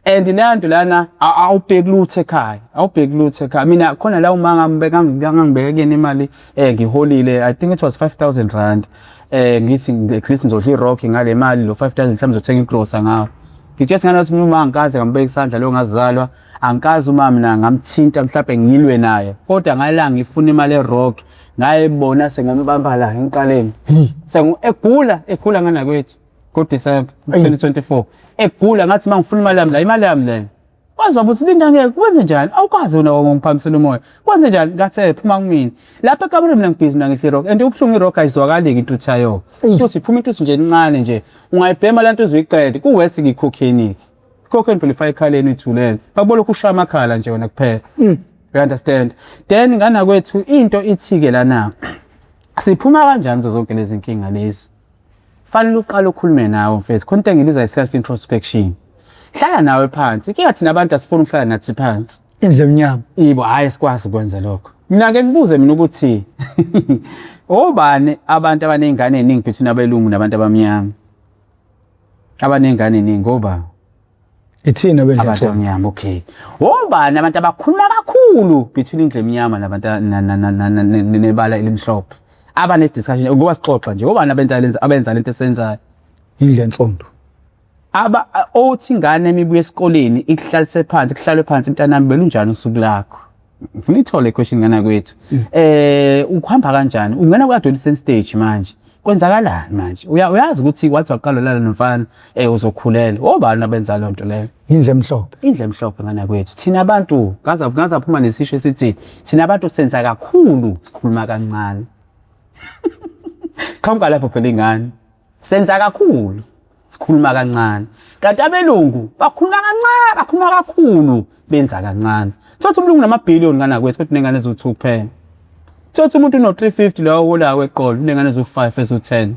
And le nto lana awubheki lutho ekhaya, awubheki lutho ekhaya. Mina khona la uma ngambeka ngangibeke kuyena imali ngiholile, I think it was 5000 rand. Ngithi at least ngizodla irock ngale mali lo 5000, mhlawumbe ngizothenga igrosa ngawo. Ngitshela ngane ukuthi mina uma angikaze ngambeka isandla lo ngazalwa, angikaze uma mina ngamthinta mhlawumbe ngilwe naye. Kodwa ngalanga ngifuna imali erock, ngayibona sengombamba la emqaleni. Sengu egula, egula ngana kwethu ngoDecember 2024. Egula ngathi mangifuna imali yami la, imali yami leyo. Wazwa ukuthi linda, ngeke kwenze njani? Awukwazi wena ngokuphambisela umoya. Kwenze njani? Ngathi phuma kumina. Lapha ekamereni mina ngibhizi mina ngidla irock and ubuhlungu, irock ayizwakali intuthu yayo. Futhi iphuma intuthu nje encane nje. Ungayibhema lento uzuyiqede. Kuwesi ngicocaine. Cocaine phela ifaka ekhaleni uyithulele. Bakubona lokhu ushaya amakhala nje wena kuphela. You understand? Then ngana kwethu into ithi ke lana, siphuma kanjani kuzo zonke lezi nkinga lezi? Fanele uqale ukhulume nawe mfethu. Khona into engibiza i-self introspection. Hlala nawe phansi. Inkinga thina abantu asifuni ukuhlala nathi phansi. Indlu emnyama. Ibo, hayi, sikwazi ukwenza lokho. Mina ke ngibuze mina ukuthi obani abantu abaney'ngane ey'ningi between abelungu nabantu abamnyama? Abaney'ngane ey'ningi oba? Ithina abantu bendlu. Abamnyama, okay. Obani abantu abakhuluma kakhulu between indlu emnyama nabantu nebala elimhlophe? Abane discussion ngoba sixoxa nje, obani abenza lento esenzayo? Indlu ensundu. Aba othi ingane emibuya esikoleni ikuhlalise phansi, kuhlalwe phansi, "Mntanami, belunjani usuku lakho? Ngifuna ithole question ngana kwethu. Ukuhamba kanjani? Ungena ku adolescent stage manje. Kwenzakalani manje? Uyazi ukuthi wathi waqala lala nomfana uzokhulela. Obani abenza lonto leyo?" Indlu emhlophe. Indlu emhlophe ngana kwethu. Thina abantu ngaza phuma nesisho esithi thina abantu senza kakhulu, sikhuluma kancane. Qhamuka lapho phela ingane. Senza kakhulu, sikhuluma kancane. Kanti abelungu bakhuluma kancane, bakhuluma kakhulu, benza kancane. Thothi umlungu namabhiliyoni ngana kwethu kodwa unengane eziwu-2 kuphela. Thothi umuntu uno-350 lowo owolayo eqolo unengane eziwu-5 eziwu-10.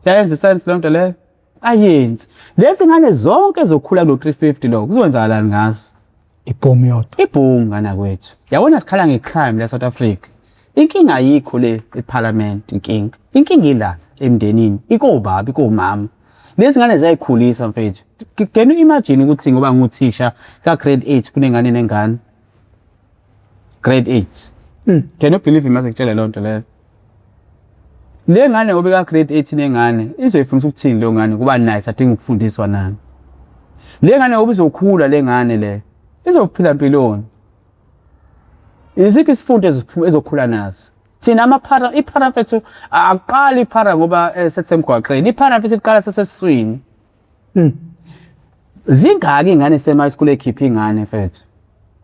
Yayenza isense leyo nto leyo? Ayenzi. Lezi ngane zonke ezokhula kulo 350 lo kuzokwenzakalani ngazo? Ibhomu yodwa. Ibhomu ngana kwethu. Yabona sikhala ngecrime la South Africa. Inkinga ayikho le eParliament inkinga. Inkinga ila emndenini, ikobaba, ikomama. Lezi ngane ziyayikhulisa mfethu. Can you imagine ukuthi ngoba nguthisha ka grade 8 kunengane nengane? Grade 8. Can you believe me mase leyo nto leyo? Le ngane ngoba ka grade 8 nengane izoyifundisa ukuthini leyo ngane kuba nice adinga ukufundiswa nani. Le ngane ngoba izokhula le ngane le izophila impiloni. Iziphi isifundo ezokhula nazo? Thina amaphara iphara mfethu akuqali iphara ngoba sesemgwaqeni. Iphara mfethu iqala sesesiswini. Zingaki ingane sema school ekhipha ingane mfethu?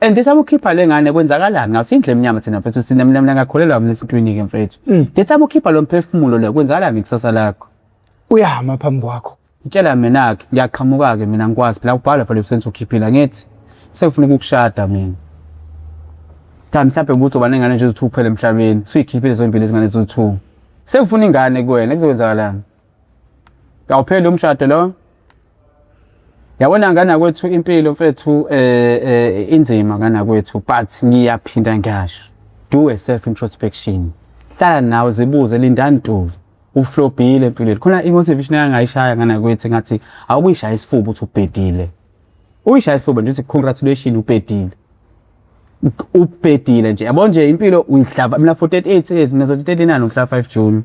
And this ukhipha le ngane kwenzakalani? Ngaso indle emnyama thina mfethu sina mina mina ngakholelwa mina esintwini ke mfethu. This ukhipha lo mphefumulo lo kwenzakalani ngekusasa lakho? Uyama phambi kwakho. Ngitshela mina ke ngiyaqhamuka ke mina ngikwazi phela ubhala phela ebusweni ukhiphila ngithi sengifuna ukukushada mina. Cha mhlawumbe ubuzoba nengane nje eziwu-2 kuphela emhlabeni, usuyikhiphile zombili izingane eziwu-2. Sengifuna ingane kuwena kuzokwenzakalani? Awupheli umshado lo? Yabona ngana kwethu impilo mfethu inzima ngana kwethu but ngiyaphinda ngisho. Do a self introspection. Hlala nawe zibuze Lindani Ntuli. Uflobhile empilweni. Khona i-motivation engangayishaya ngana kwethu ngathi awukuyishaya isifuba uthi ubhedile. Uyishaya isifuba nje uthi congratulations ubhedile. Ubhedile nje. Yabo nje impilo uyihlaba mina for 38 years mina zothi 39 ngomhla 5 June.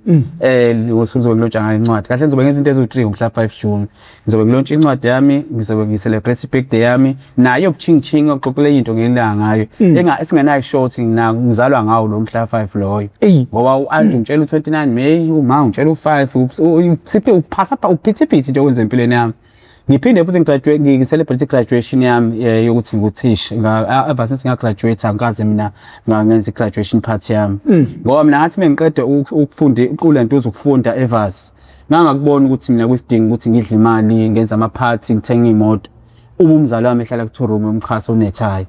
Ngosuku ngizobe ngilontsha ngayo incwadi. Kahle ngizobe ngenza into eziwu-3 ngomhla 5 June. Ngizobe ngilontsha incwadi yami, ngizobe ngicelebrate i-birthday yami, nayo ubuchingchingi oxoxele into ngelanga ngayo. Enga esingenayo short ngina ngizalwa ngawo lo mhla 5 loyo. Ngoba u-anti ungitshela u-29 May, uma ungitshela u-5, siphi uphasa uphithiphithi nje okwenza empilweni yami. Ngiphinde futhi ngigraduate ngi-celebrate graduation yami yokuthi nguthisha. Ever since ngagraduate angikaze mina ngenza i-graduation party yami. Ngoba mina ngathi mengiqeda ukufunda ukulento uzokufunda eVarsity. Ngangakubona ukuthi mina kusidinga ukuthi ngidle imali, ngenze ama-party, ngithenge imoto. Uma umzali wami ehlala ku-two room umxhaso onethayi.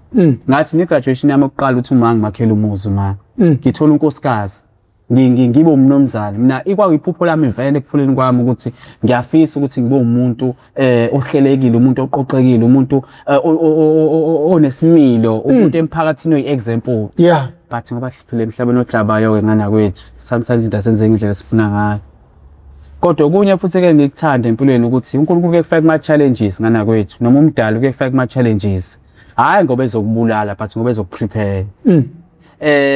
Ngathi ne-graduation yami yokuqala ukuthi uma ngimakhela umuzi uma. Ngithola unkosikazi. Ngibe umnumzane. Mina ikwakuyiphupho lami vele ekukhuleni kwami ukuthi ngiyafisa ukuthi ngibe umuntu ohlelekile, umuntu oqoqekile, umuntu onesimilo, umuntu emphakathini oyi-example. But ngoba siphila emhlabeni ohlabayo ke ngana kwethu, sometimes izinto asenze ngendlela esifuna ngayo. Kodwa okunye futhi ke ngikuthanda empilweni ukuthi uNkulunkulu ke kufaka kuma challenges ngana kwethu noma umdali ke kufaka kuma challenges. Hayi ngoba ezokubulala but ngoba ezokuprepare.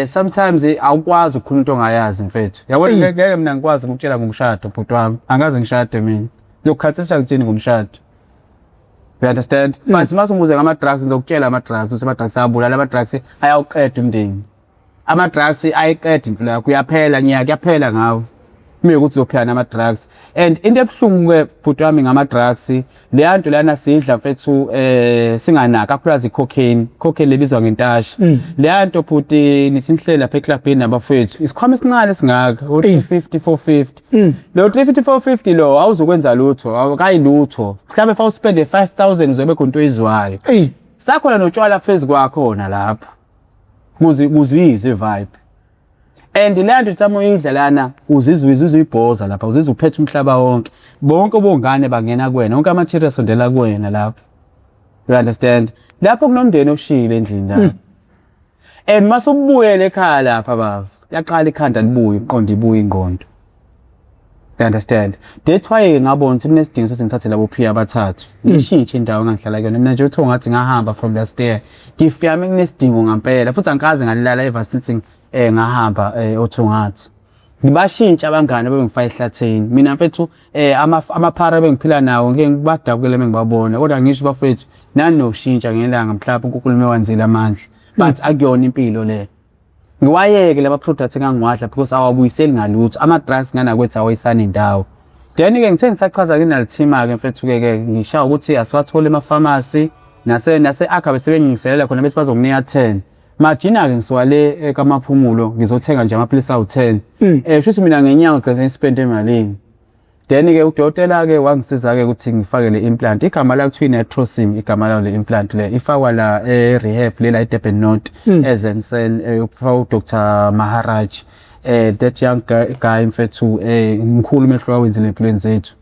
Sometimes awukwazi ukukhuluma into ongayazi mfethu. Yabona ngeke mina ngikwazi ukutshela ngomshado bhuti wami. Angaze ngishade mina. Ngizokukhathisha ngithini ngomshado. You understand? But mase ungibuze ngama drugs ngizokutshela ama drugs ukuthi ama drugs ayabulala, ama drugs ayawuqeda umndeni. Ama drugs ayiqeda impilo yakho uyaphela ngiya kuyaphela ngawe. Uma ukuthi uzophila nama drugs. And into ebuhlungu ke bhuti wami ngama drugs leya nto lana sidla mfethu singanaki kakhulukazi cocaine. Cocaine lebizwa ngentashi. Leya nto bhuti nisinhlela lapha eclubini nabafethu. Isikhwama esincane singaka u-350 450. Lo 350 450 lo awuzokwenza lutho, awukayilutho. Mhlawumbe fa uspende 5000 uzobe khona into oyizwayo. Sakhona notshwala phezu kwakhona lapha. Kuze uyizwe vibe. And le nto uthi uyidla lana uzizwa uzizwa uyibhoza lapha uzizwa uphethe umhlaba wonke. Bonke obongane bangena kuwena, wonke ama-cherry asondela kuwena lapho. You understand? Lapho kunomndeni oshiyile endlini la. And mase ubuyele ekhaya lapha baba, yaqala ikhanda libuye, uqonda ibuye ingqondo. You understand? That's why ngabona ukuthi kunesidingo sokuthi ngithathe labo phi abathathu. Ngishintshe indawo engangihlala kuyona. Mina nje uthiwa ngathi ngahamba from last year. Ngifika kunesidingo ngempela futhi angikaze ngalala ever since ngahamba oThungathi. Ngibashintsha abangani abengifaka ehlathini. Mina mfethu amaphara bengiphila nawo ngeke ngibadabukele mengibabona kodwa ngisho bafethu nani noshintsha ngelanga mhlawumbe uNkulunkulu mewanzile amandla. But akuyona impilo le. Ngiwayeke lama products engangiwadla because awabuyiseli ngalutho. Ama drugs ngana kwethu awayisani indawo. Then ke ngithe ngisachaza ke nalithima ke mfethu ke ke ngisha ukuthi asiwathole ema pharmacy nase akha bese bengingiselela khona bethi bazokunika 10. Majina ke ngisuka le kaMaphumulo ngizothenga nje amaphilisi awu 10. Shuthi mina ngenyanga ngigcina ngispend emalini. Then-ke udokotela-ke wangisiza-ke ukuthi ngifake le implant. Igama layo kuthiwa i-Nitrosim, igama layo le implant le. Ifakwa la e-rehab le la e-Durban North, eZensen, kufakwa uDr Maharaj. That young guy mfethu, mkhulu umehluko awenzile empilweni zethu.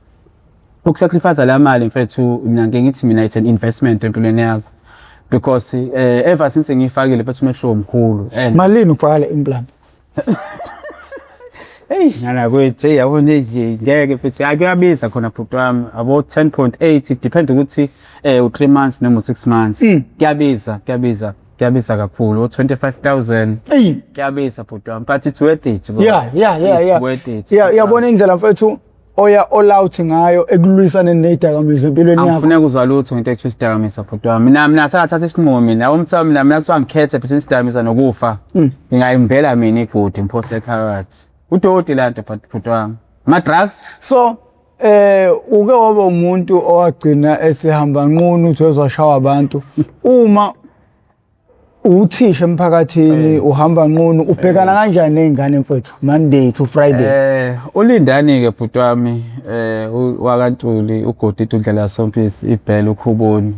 Ukusacrifice la mali mfethu, mina ngike ngithi mina it's an investment empilweni yakho. Because ever since ngiyifakile mfethu, umehluko mkhulu and Malini ukufaka le implant? Hey, ngana kwethu, hey, yabona nje, ngeke futhi kuyabiza khona bhuti wami, abo 10.8, depend ukuthi u3 months noma u6 months. Kuyabiza, kuyabiza, kuyabiza kakhulu, o 25,000. Eyi. Kuyabiza bhuti wami, but it's worth it, bro. Yeah. It's worth it. Yeah, yabona indlela mfethu oya all out ngayo ekulwisaneni nezidakamizwa empilweni yakho. Angifune kuzwa lutho ngento ekuthiwa isidakamizwa, bhuti wami. Mina sengathatha isinqumo mina. Yabo mina kuthiwa ngikhethe between isidakamizwa nokufa. Ngingayimbela mina igodi ngiphose ephakathi. Udoti la nto, bhuti wami. Ama-drugs. So uke waba umuntu owagcina esehamba nqunu, uthi wezwashawa abantu. Uma uthisha emphakathini, uhamba nqunu, ubhekana kanjani nezingane mfethu, Monday to Friday? Ulindani ke bhuti wami, wakaNtuli, ugodi indlela yasompisi ibhele ukhuboni.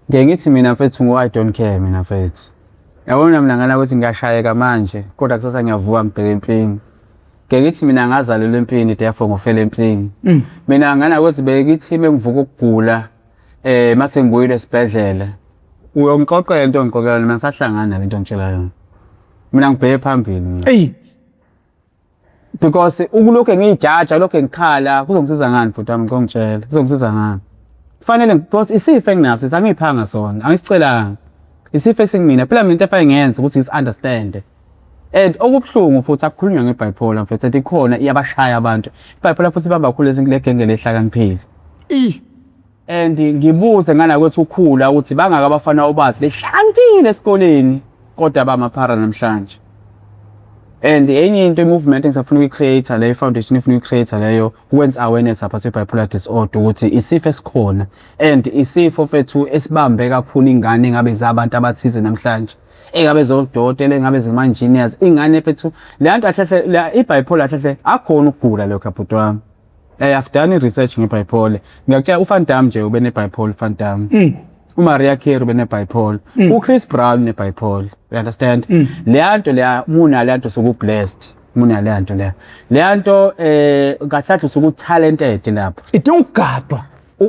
Ngeke ngithi mina mfethu ngo I don't care mina mfethu. Yabona mina ngana ukuthi ngiyashayeka manje, kodwa kusasa ngiyavuka ngibheke empini. Ngeke ngithi mina ngazalelwa empini, therefore ngofela empini. Mina ngana ukuthi bekithi mengivuka ukugula, mase ngibuyile esibhedlela. Uyongixoxela into ongixoxela, mina ngisahlangana nalento ongitshela yona. Mina ngibheke phambili mina. Eyi. Because ukulokhu ngiyijaja, lokhu ngikhala, kuzongisiza ngani bhuti wami? Ngicela ungitshele, kuzongisiza ngani? Kufanele, because isifo enginaso angiyiphanga sona, angisicelanga. Isifo esingimina phela mina, into efanele ngiyenze ukuthi ngisi-understand. And okubuhlungu futhi, akukhulunywa nge-bipolar mfethu, ethi ikhona, iyabashaya abantu i-bipolar futhi, ibamba kakhulu le genge lehlakaniphile. And ngibuze ngana kwethu ukhula ukuthi bangaka abafana obazi behlakaniphile esikoleni, kodwa bamaphara namhlanje. And enye into, i-movement engisafuna ukuyi-create leyo, i-foundation efuna ukuyi-create leyo, ukwenza awareness about i-bipolar disorder, ukuthi isifo esikhona and isifo mfethu esibambe kakhulu ingane engabe zabantu abathize namhlanje, engabe zodokotela, engabe zima-engineers, ingane mfethu le nto kahle la i-bipolar kahle akukhona ukugula lokho, bhuti wami. I've done i-research nge-bipolar. Ngiyakutshela, uVan Damme nje ube ne-bipolar, uVan Damme. UMariah Carey ube ne-bipolar. UChris Brown ne-bipolar. You understand? Leya nto leya, muna leya nto suku blessed. Muna leya nto leya. Leya nto kahle kahle usuku talented lapho. Idinga ukugadwa.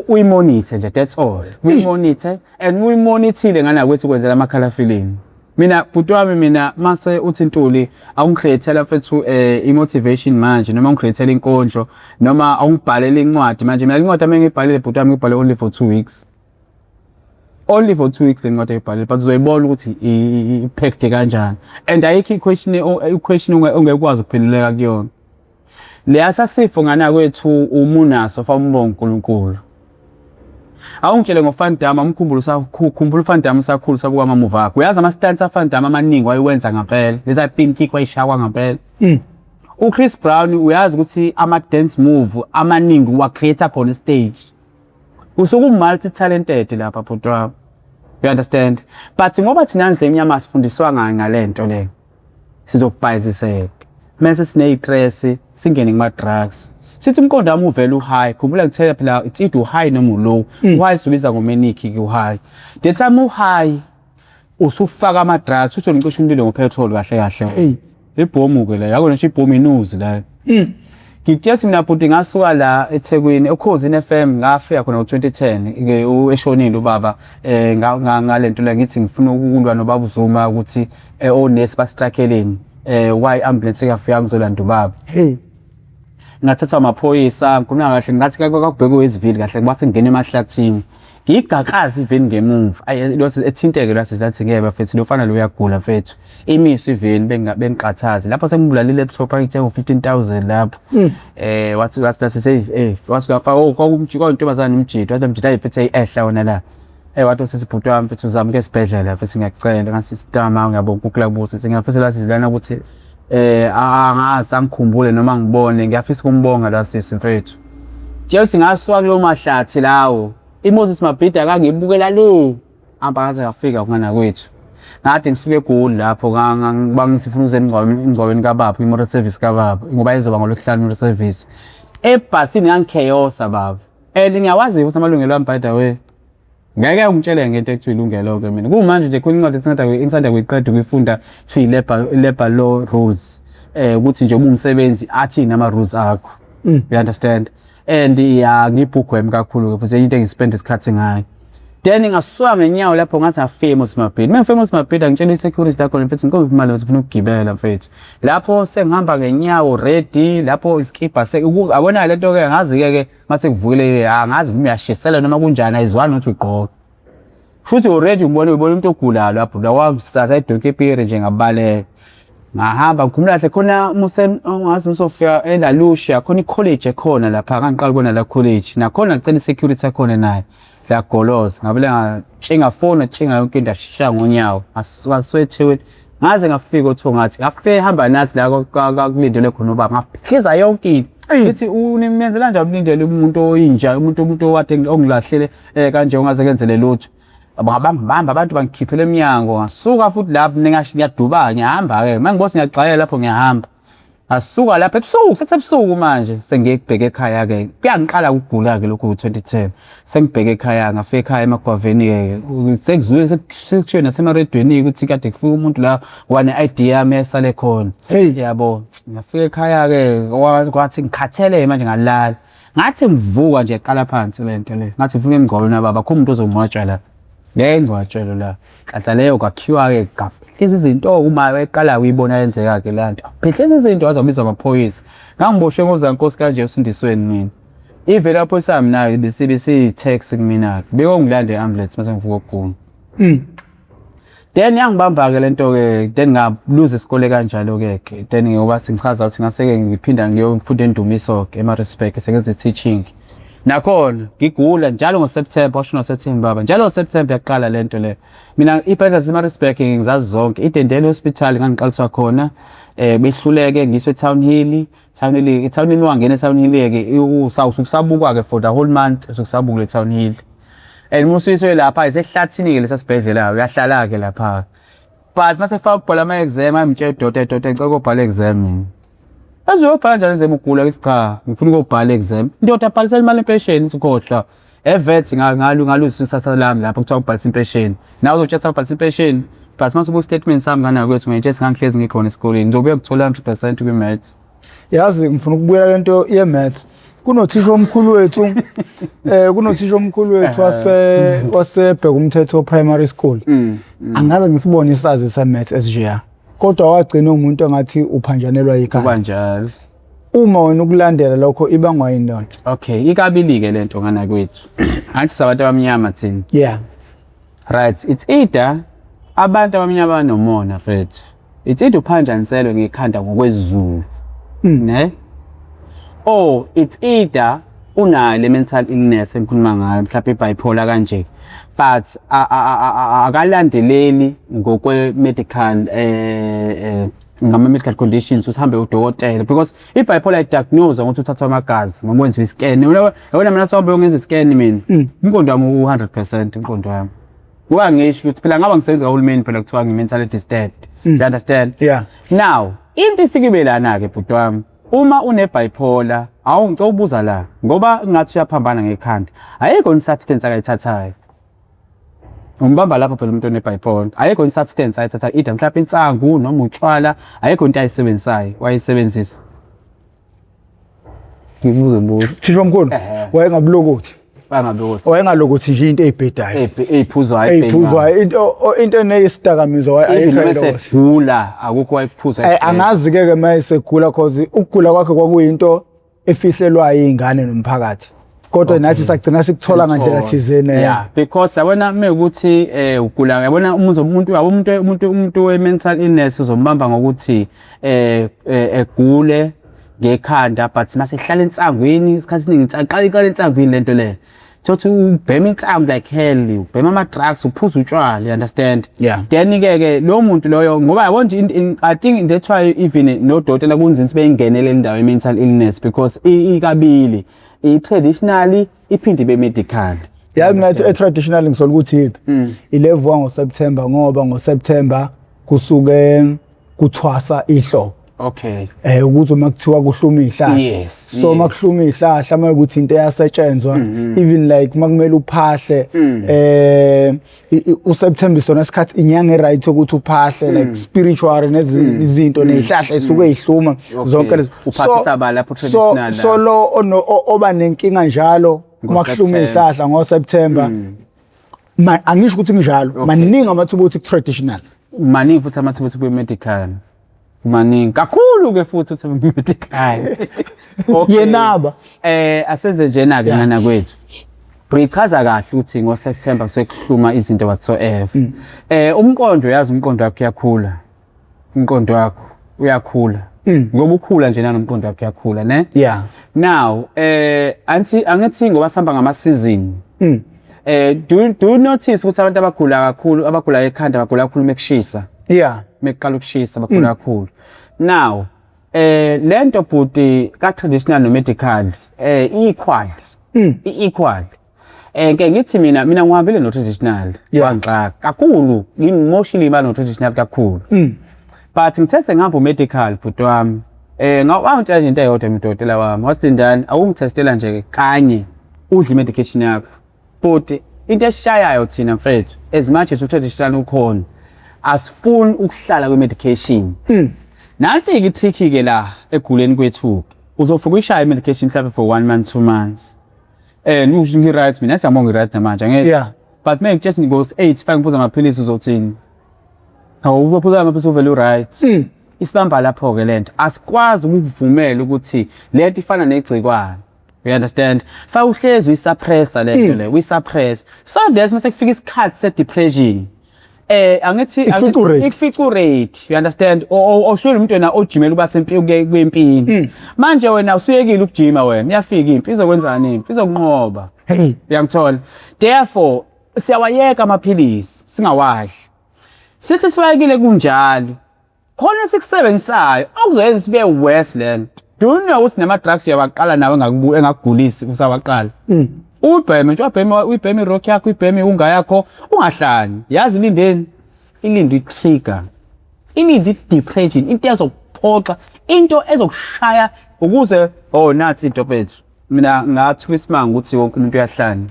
Uyimonitor nje, that's all. Uyimonitor and uyimonithile ngana kwethu kwenzela ama-color film. Mina bhuti wami, mina mase uthi Ntuli awungicreatela mfethu i-motivation manje, noma ungicreatela inkondlo, noma awungibhalele incwadi manje, mina incwadi ame ngiyibhalile bhuti wami, ngibhale only for 2 weeks, only for 2 weeks le ncwadi engibhalile, but uzoyibona ukuthi i-packed kanjani and ayikho i-question ongekwazi ukuphenduleka kuyona. Leya sasifo ngana kwethu, umunaso fa umbonga uNkulunkulu. Awungitshele ngoVan Damme, umkhumbule, usakhumbula uVan Damme usakhula, usabuka amamuva akho? Uyazi ama-stunts aVan Damme amaningi wayewenza ngampela, leza pin kick wayishakwa ngampela. UChris Brown, uyazi ukuthi ama-dance move amaningi wa-create khona stage. Usuke multi talented lapha bhuti wami, you understand? But ngoba thina ndlu emnyama sifundiswa ngale nto le, sizokubhayiziseka mase sine-stress, singene kuma-drugs, sithi umqondo wami uvele u-high. Khumbula ngithela phela, it's either u-high noma u-low. U-high sibiza ngo-manic ke. U-high, the time u-high usufaka ama-drugs, uthi ngicisha umlilo ngopetrol kahle kahle. Ibhomu ke leyo, akona ngisho ibhomu, inuzi leyo. Ngikutshela ukuthi mina bhuti ngasuka la eThekwini, Ukhozini FM, ngafika khona ngo-2010 ke eshonile ubaba, ngalento le ngithi ngifuna ukulwa nobaba uZuma ukuthi onesi bastrakeleni, why ambulance ingafika ngizolanda ubaba. Ngathathwa amaphoyisa, ngikhuluma kahle ngathi kwakubhekwe isivili kahle, kwase ngingena emahlathini, ngigaqaza iveni ngemumva, ayi lose ethinteke lase lathi ngeke bafethu, lo fana lo uyagula mfethu, imiswe iveni, bengiqathaze lapho, sengibulala i-laptop angithenga ngo-15,000 lapho. Wathi wathi say wathi uyafaka, oh, kwakumjiko intombazane, umjito wathi umjito ayiphethe ehla wona la. Wathi sisi, bhuti wami mfethu, uzama ukuya esibhedlela mfethu, ngiyacela. Ngathi sitama, ngiyabonga ukula kubusi, ngiyafisa lathi lana ukuthi angazi angikhumbule noma ngibone, ngiyafisa ukumbonga la sisi mfethu. Tshela ukuthi ngasuka kulowo mahlathi lawo, iMoses Mabhida akangibukela le hamba ngaze ngafika kungana kwethu. Ngathi ngisuke eGoli lapho, bangithi ngifuna uze emngcwabeni kababa, i-memorial service kababa, ngoba izoba ngolwesihlanu i-memorial service. Ebhasini ngangikheyosa baba. And ngiyawazi ukuthi amalungelo ami, by the way. Ngeke ungitshele ngento ekuthiwa ilungelo-ke mina. Kumanje nje khona incwadi esisanda kuyiqeda ukuyifunda, kuthiwa i-labour law rules. Ukuthi nje uma umsebenzi athini ama-rules akho. You understand? And ya, ngiyi-bookworm kakhulu-ke futhi, enye into engispend isikhathi ngayo. Then ngasuka ngenyawo lapho, ngathi ngafika eMoses Mabhida. Uma ngifika eMoses Mabhida, ngitshela i-security la khona, mfethu, ngicela imali, ngifuna ukugibela mfethu. Lapho sengihamba ngenyawo ready, lapho isikibha yabona le nto-ke, ngazi-ke ke mase kuvukile, angazi noma uyashisela noma kunjani, ayizwani ukuthi ugqoke. Shuthi already ubona umuntu ogulayo lapho, la wamsatha idonki epiri nje, ngabaleka. Ngahamba, ngikhumula kahle khona muse ngazi usofika eLa Lucia, khona i-college ekhona lapha, ngangiqala ukubona la college. Nakhona ngicela i-security yakhona nayo. Lagoloza, ngabele ngatshinga phone, ngatshinga yonke into, ngashesha ngonyawo, ngasuka eThekwini. Ngaze ngafika oThongathi, ngafika hamba nathi la kwakulindelwe khona ubaba, ngaphiza yonke into. Ngithi unimenzela kanjani ulindele umuntu oyinja, umuntu owade ongilahlele kanje ungaze kenzele lutho. Bangabamba abantu, bangikhiphela emnyango, ngasuka futhi lapho ngiyaduba, ngiyahamba-ke. Uma ngibona ngiyagxayela lapho, ngiyahamba. Ngasuka lapho ebusuku, sekusebusuku manje, sengiyekubheka ekhaya-ke. Kuyangiqala ukugula-ke lokhu ngo-2010. Sengibheke ekhaya, ngafika ekhaya emagwaveni-ke. Sekuzuye sekushiwo nasemaredweni ukuthi kade kufika umuntu la wane-ID yami esale khona. Hey. Yabo, ngafika ekhaya-ke, kwathi ngikhathele manje, ngalala. Ngathi ngivuka nje, qala phansi le nto le. Ngathi ngifuna emngcwabeni baba, akho umuntu ozongcwatshwa la. Ngeke ngcwatshwe la. Nhlanhla leyo kwakhiwa-ke ngaphihliza izinto, uma eqala uyibona yenzeka-ke le nto. Phihliza izinto, waze wabizwa amaphoyisa. Ngangiboshwe ngozankosi kanje usindisweni mina. Ivele amaphoyisa ami nayo besiyi-taxi kumina-ke. Bekongilanda i-ambulance mase ngivuka ukugula. Then yangibamba-ke le nto-ke, then ngaluza isikole kanjalo-ke ke. Then ngoba sengichaza ukuthi ngase-ke ngiphinda ngiyofunda eNdumiso-ke eMaritzburg, sengenza i-teaching. Nakhona ngigula njalo ngoSeptember, washona ngoSeptember baba. Njalo ngoSeptember yaqala le nto le. Mina iy'bhedlela zaseMaritzburg ngizazi zonke. IDendele Hospital ngangiqaliswa khona, behluleke ngiswe eTown Hill. Town Hill, eTown Hill wangena eTown Hill-ke usukusabukwa-ke for the whole month, usukusabukwa eTown Hill. And uma usuyiswe lapha isehlathini-ke lesa sibhedlela, uyahlala-ke lapha. But mase kufaka ukubhala ama-exam, ayimtshela udokotela, "Dokotela, ngicela ukuyobhala exam mina." Aze uyobhala kanjani exam ugula? Ngithi cha, ngifuna ukuyobhala exam. Ndoda, bhalisela imali empesheni, sikhohlwa. Evet ngaluza isasa lami lapho kuthiwa ngibhalisa impesheni. Nawe uzotshela ubhalisa impesheni. But mase ubuka statement sami ngana kwethu, ngiyitshela ngangihlezi ngikhona esikoleni. Ngizobuya ngithola 100% kwi-maths. Yazi, ngifuna ukubuyela lento ye-maths. Kunothisha omkhulu wethu, kunothisha omkhulu wethu wasebheka umthetho primary school. Angaze ngisibone isazi se-maths esijeya. Kodwa wagcina umuntu engathi uphanjanelwa yikhanda. Kuba njalo. Uma wena ukulandela lokho, ibangwa yini lona? Okay, ikabili-ke lento ngana kwethu. Angithi sabantu abamnyama thina. Right, it's either abantu abamnyama banomona mfethu. It's either uphanjaniselwe ngekhanda ngokwesiZulu. Ne? Or it's either unayo le mental illness engikhuluma ngayo, mhlawumbe bipolar kanje. But akalandeleli ngokwe medical ngama medical conditions, usihambe udokotela, because i-bipolar i-diagnose ngokuthi uthathwa amagazi noma wenziwe i-scan. Yabona mina, sohambe uyongenza i-scan mina. Umqondo wami u-100%, umqondo wami. Kuba ngisho ukuthi phela ngaba ngisebenza kahulumeni phela, kuthiwa ngi-mentally disturbed. You understand? Yeah. Now, into ifike ibe lana-ke, bhuti wami. Uma une-bipolar, awu, ngicela ubuza la, ngoba ngathi uyaphambana ngekhanda. Ayikho i-substance akayithathayo. Umbamba lapho phela umuntu one-bipolar. Ayikho i-substance ayithathayo, either mhlawumbe insangu noma utshwala, ayikho into ayisebenzisayo, wayisebenzisa. Ngibuze mbuzo. Thisha omkhulu wayengabulokothi. Bangabe Wayengalokothi nje into eyibhedayo. Eyiphuzwayo. Eyiphuzwayo, into eneyisidakamizwa Even ayikho noma into. esegula, akukho wayekuphuza. Angazi ke ke mayesegula, cause ukugula kwakhe kwakuyinto efihlelwayo iy'ngane nomphakathi. Kodwa nathi sagcina sikuthola ngandlela thizeni. Yeah, because yabona mekuthi ugula, yabona umuntu yabo umuntu we mental illness uzombamba ngokuthi egule ngekhanda, but mase ehlala ensangwini isikhathi esiningi, iqala iqala ensangwini lento le. Thothi ubhema insangu like hell, ubhema ama drugs, uphuza utshwala, you understand? Yeah. Then ke ke lo muntu loyo, ngoba yabona nje I think that's why even nodokotela kunzima beyingenele indawo ye mental illness, because ikabili, i traditionally iphinde ibe medical. Ya, mina e-traditional ngisola ukuthi yiphi ilevuka ngoSeptember, ngoba ngoSeptember kusuke kuthwasa ihlobo. Okay. Ukuthi uma kuthiwa kuhluma izihlahla. So uma kuhluma izihlahla, uma ukuthi into eyasetshenzwa, even like uma kumele uphahle, uSeptember sona isikhathi, inyanga e-right ukuthi uphahle, like spiritual nezinto nezihlahla esuke ihluma zonke lezo. Uphasisa ba lapho traditional So la? lo oba nenkinga njalo uma kuhluma NgoSeptember. izihlahla ngoSeptember, ma angisho ukuthi kunjalo, maningi amathuba ukuthi ku-traditional. Maningi futhi amathuba ukuthi kwi-medical, maningi kakhulu ke futhi ukuthi kwi-medical. Hayi. Okay. Yenaba. Asenze njena ke, ngana kwethu. Uyichaza kahle ukuthi ngoSeptember sekuhluma izinto whatsoever. Umqondo, yazi, umqondo wakho uyakhula. Umqondo wakho uyakhula. Ngoba ukhula nje nanomqondo wakho uyakhula, ne? Yeah. Now, anthi angithi ngoba sihamba ngama season. Do you notice ukuthi abantu abagula kakhulu, abagula ekhanda, bagula kakhulu mekushisa? Mekuqala ukushisa bagula kakhulu. Now, lento bhuti ka traditional no medical equal. I-equal. Ke ngithi mina ngihambile no traditional wangixaka kakhulu, ngimoshile imali no traditional kakhulu. But ngithe sengihamba medical, bhuti wami, ngawangitshela nje into eyodwa umdokotela wami. Wasindani awungithestela nje kanye, udle medication yakho. But into esishayayo thina mfethu, as much as u-traditional ukhona, asifuni ukuhlala kwi-medication. Nansi-ke i-trick-ke la eguleni kwethu. Uzofika uyishaya i-medication mhlawumbe for one month, 2 months. Ngisho ngi-right mina, yathi yabo ngi-right namanje angeke. But uma ngitshela ngo-8 fake ngiphuza amaphilisi, uzothini? Awu, uphuza amaphilisi uvele u-right. Isibamba lapho-ke lento. Asikwazi ukuvumela ukuthi lento ifana negciwane. You understand? Fa uhlezi uyisuppressa lento le, uyisuppress. So there's mase kufika isikhathi se-depression. Angithi Ikufica u-ready. Ikufica u-ready. You understand? Ohlule umuntu wena ojimela uba sempini kwempini. Manje wena usuyekile ukujima wena, iyafika impi, izokwenzani impi? Izokunqoba. Hey. Uyangithola? Therefore, siyawayeka amaphilisi, singawadli. Sithi siwayekile kunjalo. Khona esikusebenzisayo okuzoyenza sibe worse lento. Do you know ukuthi nama drugs uyawaqala nawe engakugulisi usawaqala? Ubheme nje, ubheme, uyibheme irock yakho, uyibheme unga yakho, ungahlanyi. Yazi ilindeni? Ilinde i-trigger. Ilinde i-depression, into ezokuphoxa, into ezokushaya ukuze, oh, nathi into mfethu. Mina ngathuka isimanga ukuthi wonke umuntu uyahlanya.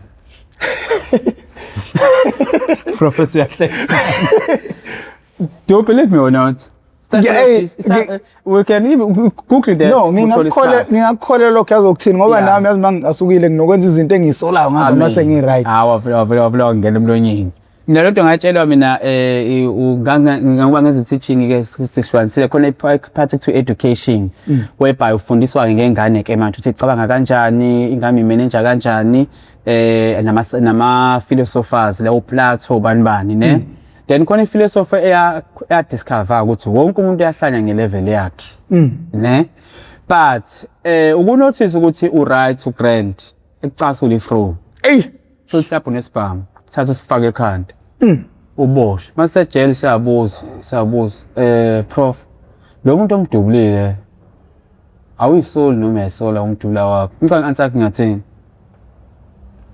Professor uyahlanya. Do you believe me or not? Yeah, hey, We can even Google that. No, uthole ngingakukholelwa, isikhathi. ngingakukholelwa lokho, yazi ukuthini, ngoba nami yazi mangisukile nginokwenza izinto engiyisolayo ngazo mase ngi-right. Hawu, wavele wavele wavele wangena emlonyeni. Mina lento ngatshelwa mina, ngoba ngenza teaching ke, sihlukanisile khona i-part to education, whereby ufundiswa ngengane ke manje ukuthi icabanga kanjani ingane, imanage kanjani, nama philosophers lawo, Plato, bani bani, ne. Then khona iphilosophy eya discover ukuthi wonke umuntu uyahlanya ngelevel yakhe, ne. But ukunotice ukuthi u right, u grand, ekucasula ifro. Ey. So mhlawumbe unesibhamu, thatha usifake ekhanda, uboshwe. Masejele siyabuza, siyabuza, prof, lo muntu omdubulile awuyisoli noma uyayisola umdubula wakho? Ngicela answer yakhe ngathini?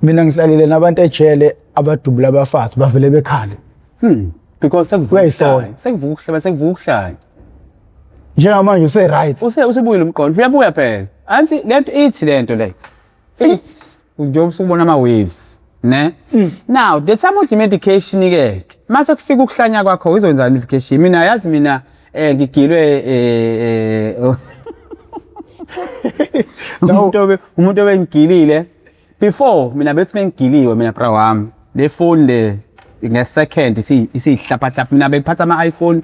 Mina ngihlalile nabantu ejele abadubula abafazi, bavele bekhale. Because sekuvuka Uyayisola. ukuhlanya, sekuvuka ukuhlaba, sekuvuka ukuhlanya. Njengamanje use-right. Usebuyile umqondo, uyabuya phela. Anti lento ithi lento le ithi njengoba usubona ama waves, ne. Now the time udla medication ke, mase kufika ukuhlanya kwakho, izokwenza medication. Mina yazi mina ngigilwe umuntu obengigilile before. Mina bethi bengigiliwe mina, bra wami, le phone le nge-second isiyihlapahlapa. Mina bengiphatha ama-iPhone,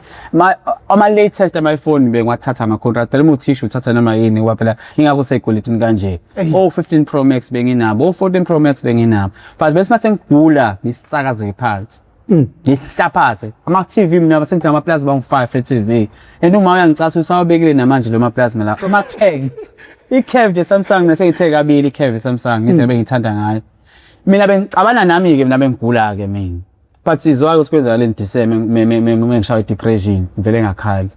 ama-latest ama-iPhone, bengiwathatha ama-contract phela, uma uthisha uthatha noma yini ngoba phela ingakho sey'kweletini kanje. O-15 Pro Max benginabo, o-14 Pro Max benginabo, but bese mase ngigula ngisakazeke phansi, ngihlaphaze ama-TV. Mina basengithi ama-plasma bangu-5 e-TV, and uma uyangicasa usawabekile namanje lo ma-plasma la, ama-curve, i-curve nje Samsung. Mina sengithe kabili i-curve Samsung ngendlela bengithanda ngayo. Mina bengixabana nami-ke, mina bengigula-ke mina, but izwa-ke ukuthi kwenzakaleni December mengishaya i-depression, ngivele ngakhali,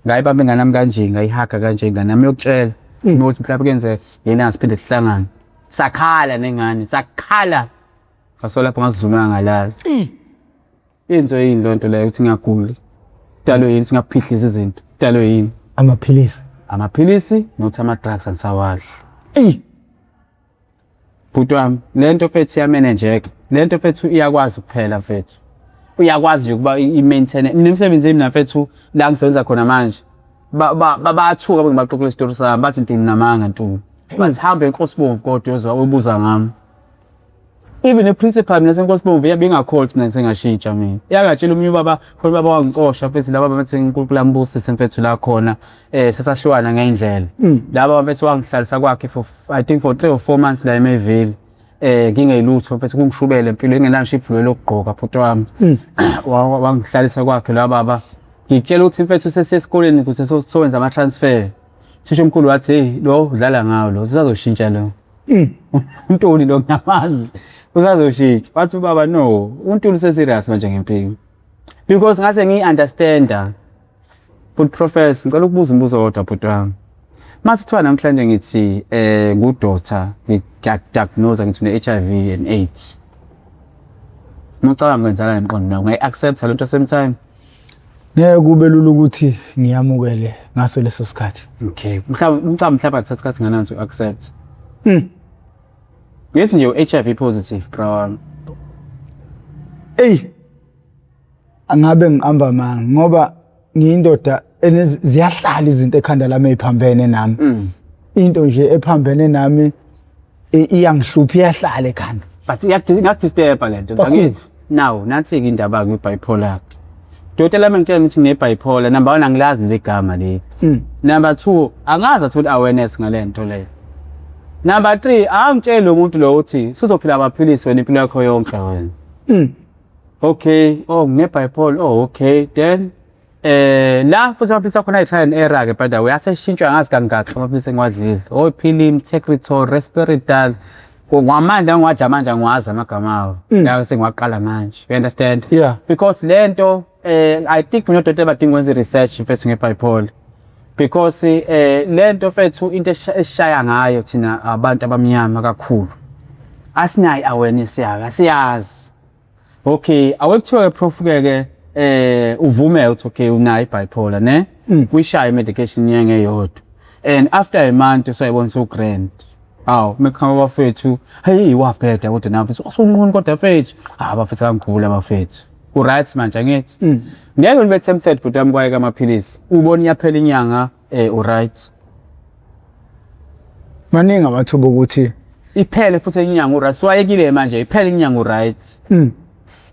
ngayibamba ingane yami kanje, ngayihaga kanje ingane yami, yokutshela ukuthi mhlawumbe kuyenzeka yena siphinde sihlangane. Sakhala nengane, sakhala, ngaso lapho ngazizumeka, ngalala. Yenziwe yini loo nto leyo ukuthi ngingaguli? Kudalwe yini singaphihliza izinto? Kudalwe yini? Amaphilisi. Amaphilisi nokuthi ama-drugs angisawadli. Eyi. Bhuti wami, le nto mfethu iyamenenjeka. Le nto mfethu iyakwazi ukuphela mfethu. Uyakwazi nje ukuba i-maintain. Mina emsebenzini mina mfethu la ngisebenza khona manje. Bayathuka bengibaxoxela isitori sami bathi Ntuli namanga Ntuli. Bathi hambe eNkosibomvu kodwa uyozwa ubuza ngami. Even i-principal mina seNkosibomvu iyabe ingakholwa ukuthi mina sengashintsha mina. Iyangatshela omunye ubaba, khona ubaba wangixosha mfethu laba bathi uNkulunkulu ambusise mfethu la khona sesahlukana ngey'ndlela. Laba mfethu wangihlalisa kwakhe for I think for 3 or 4 months la eMayville. Ngingeyilutho mfethu kungishubele impilo engenayo ngisho ibhulwe lokugqoka bhuti wami. Wangihlalisa kwakhe la baba. Ngikutshela ukuthi mfethu sesesikoleni kuze sowenza ama-transfer. Thisha omkhulu wathi hey lo udlala ngawo lo usazoshintsha lo. uNtuli lo ngiyamazi usazoshintsha. Wathi ubaba no, uNtuli use-serious manje ngempilo. Because ngase ngiyi-understanda. But Professor, ngicela ukubuza umbuzo owodwa bhuti wami. Mase kuthiwa namhlanje ngithi ngudoctor, ngiyakudiagnose ngithi une-HIV and AIDS. Uma ucabanga kwenzakala emqondweni wakho, ungayi-accept-a lento same time? Ngeke kube lula ukuthi ngiyamukele ngaso leso sikhathi. Okay. Mhlawumbe umcabanga mhlawumbe akuthatha isikhathi singanani to accept. Ngithi nje u-HIV positive bro wami. Eyi. Angabe ngiqamba amanga ngoba ngiyindoda ziyahlala izinto ekhanda lami eziphambene nami. Into nje ephambene nami iyangihlupha iyahlala ekhanda. But iyakudisturba le nto angithi. Now nansi-ke indaba kwi-bipolar. Dokotela lami ngitshela ukuthi ngine-bipolar. Number 1 angilazi leli gama leli. Number 2 angazi athole awareness ngale nto leyo. Number 3 angitsheli lo muntu lo ukuthi usuzophila amaphilisi wena impilo yakho yonke wena. Okay, oh ngine-bipolar, oh okay. Then la futhi amaphilisi akhona ayi-try and error ke by the way, aseshintshwa angazi kangaki amaphilisi engiwadlile. Opilim, Tegretol, Risperdal. Ngamanje angiwadla manje angiwazi amagama awo. La sengiwaqala manje. You understand? Yeah. Because lento I think mina odokotela badinga ukwenza i-research mfethu nge-bipolar. Because lento mfethu into esishaya ngayo thina abantu abamnyama kakhulu. Asinayo awareness yayo, asiyazi. Okay, awekuthiwa ke prof ke uvume uthi okay unayo bipolar ne? Uyishaye medication inyanga eyodwa. And after a month usayibona so grand. Awu mekhama bafethu, hey wabheda kodwa nawe mfethu usunqunu kodwa mfethu. Ah bafethu angigula bafethu. U right manje angithi? Ngeke ube tempted bhuti wami kwayeka amaphilisi. Ubona iyaphela inyanga u right. Maningi amathuba ukuthi Iphele futhi inyanga u right. Siwayekile manje iphele inyanga u right.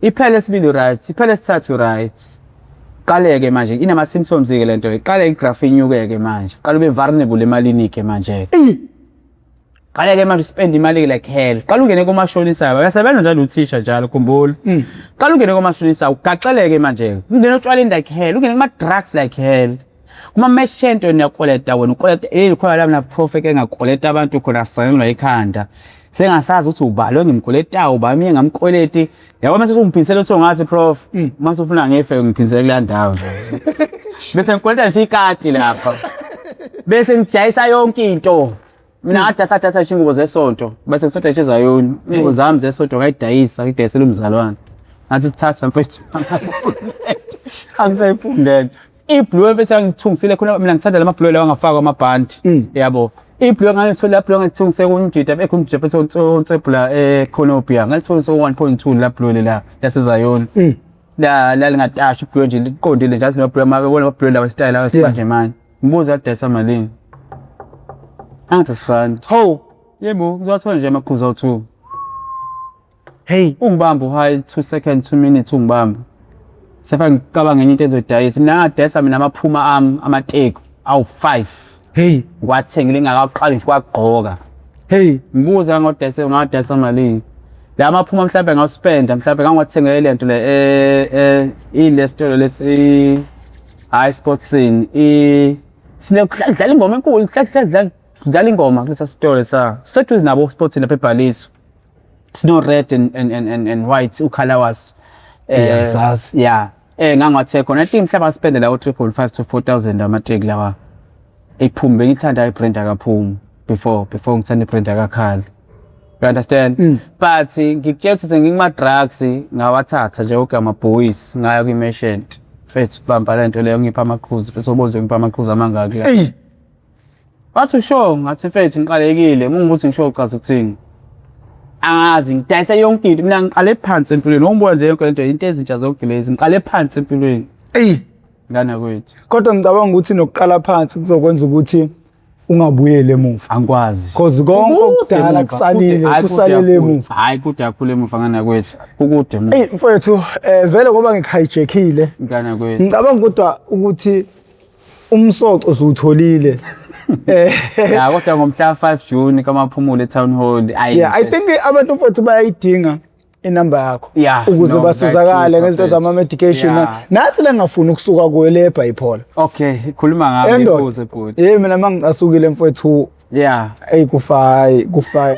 Iphele esibili right, iphele esithathu right. Qaleke manje inama symptoms ke lento. Iqale igraph inyukeke manje. Qala ube vulnerable emalini ke manje. Qaleke manje spend imali like hell. Qala ungene komashonisa. Uyasebenza njalo uthisha njalo khumbula. Qala ungene komashonisa ugaxeleke manje. Ungene otshwaleni like hell, ungene kuma drugs like hell. Kuma merchant wena uyakweleta wena ukweleta eh khona la mina prof ke ngakweleta abantu khona sangelwa ikhanda. Sengasazi ukuthi ubani lo ngimkweletayo ubani mina ngamkweleti. Yabo mase usungiphinisela uthi ngathi prof mase ufuna ngife ngiphinisele kula ndawo. Bese ngikweleta nje ikati lapha. Bese ngidayisa yonke into. Mina ngadayisa dayisa nje ingubo zesonto bese ngisonta nje ezayoni. Ingubo zami zesonto ngayidayisa ngidayisela umzalwane. Ngathi thatha mfethu. Angisayifundele. Ibhluwe mfethu angithungisile khona mina ngithanda lama bhluwe lawa angafakwa amabhandi. Yabo. Ibhluwe ngalithola bhluwe ngithungise kumjita ekho umjita mfethu onsebhula eConopia. Ngalithungise 1.2 la bhluwe la lasezayoni. La lalingatasha ibhluwe nje liqondile nje azi nobhluwe mabona amabhluwe lawa style lawa manje manje. Ngibuza adayisa malini? 100 rand. Ho. Yebo, ngizowathola nje amaqhuzu awu-2. Hey, Ungibamba uhayi 2 seconds 2 minutes ungibamba. Sefa ngicabanga enye into ezoyidayisa. Mina ngadayisa mina amaphuma ami amateku awu-5. Hey, Ngiwathengile ngingakaqali nje kwagqoka. Hey. Ngibuza ngodayisa ngadayisa malini. La maphuma mhlawumbe ngawuspenda mhlawumbe ngangiwathengele le nto le ile sitolo lesi hayi sports scene i sinekudlala ingoma enkulu dlala dlala ingoma kulesa sitolo sa seduze nabo sports lapha eBhaliso. Snow red and white ukhala was Yeah, ngisazi. Yeah, ngangiwathe khona I think mhlawumbe aspende lawo 3.5 to 4000 amateki lawa ephuma. Bengithanda ibrand akaphuma before ngithanda ibrand akakhali, you understand? But ngikutshela ukuthi ngikuma drugs ngawathatha nje wonke amabhoyisi ngaya kwi-merchant. Mfethu, bamba le nto leyo, ngipha amaqhuzu mfethu, obonze ngipha amaqhuzu amangaki la. Eyi. Wathi usho, ngathi mfethu ngiqalekile, uma ngithi ngisho uchaza ukuthini. Angazi ngidayise yonke into, mina ngiqale phansi empilweni. Ungibona nje yonke lento, into ezintsha zonke lezi, ngiqale phansi empilweni. Eyi. Ngana kwethu. Kodwa ngicabanga ukuthi nokuqala phansi kuzokwenza ukuthi ungabuyeli emuva. Angikwazi. Cause konke Kude okudala emuva, kusalile, kude, hhayi, kude kusalele kakhulu. emuva. Hhayi kude kakhulu emuva ngana kwethu. Kukude emuva. Eyi mfowethu, vele ngoba ngikuhijackile. Ngana kwethu. Ngicabanga kodwa ukuthi umsoco usuwutholile. Ya kodwa ngomhla 5 June kaMaphumulo eTown Hall. Ayi, Yeah, I think abantu mfowethu bayayidinga inamba yakho Yeah, ukuze no, basizakale bayayikhipha ngezinto mfethu. zama medication. Yeah. Nathi lengafuni ukusuka kuyo le bipolar. Okay, khuluma ngami Endoda. ngikuze bhuti. Yey mina mangicasukile mfowethu, Yeah. ey kufa kufa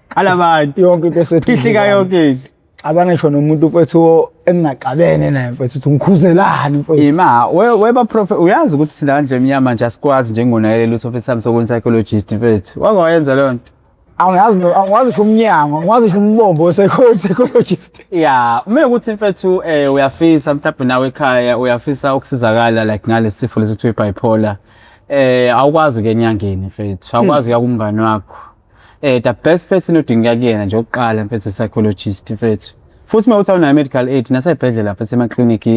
Qala abantu. yonke into eseduze. Phihlika yonke into. Abana ngisho nomuntu mfowethu engingaxabene naye mfowethu, uthi ngikhuzelani mfowethu. Ima, weba prof, uyazi ukuthi thina kanje emnyama nje asikwazi njengonakele lutho ofisi sami sokuba psychologist mfethu. Wangayenza leyo nto. Angiyazi no, angikwazi ngisho umnyango, angikwazi ngisho umbombo we-psychologist. Yeah, uma ukuthi mfethu uyafisa mhlawumbe nawe ekhaya uyafisa ukusizakala like ngalesi sifo lesi kuthiwa bipolar. Awukwazi ukuya enyangeni mfethu, awukwazi ukuya kumngani wakho. The best person odingeka kuyena nje oqala mfethu psychologist mfethu. Futhi uma uthi awunayo medical aid nasebhedlela mfethu ema-clinic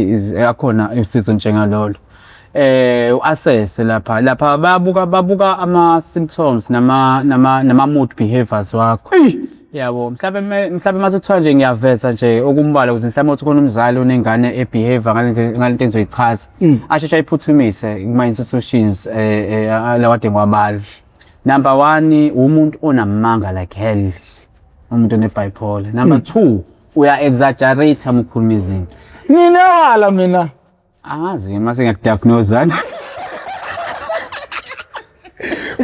akhona usizo njengalolo. U-assess lapha lapha babuka ama symptoms nama mood behaviors wakho. Yabo, mhlawumbe mase kuthiwa nje ngiyaveza nje okumbalwa ukuze mhlawumbe uthi khona umzali onengane ebehave ngalento engizoyichaza. Asheshe ayiphuthumise kuma institutions lawa ade ngiwabala. Number 1, umuntu onamanga like hell. Umuntu one bipolar. Number 2, uya exaggerate uma ukhuluma izinto. Nginewala mina. Angazi mase ngiyakudiagnose.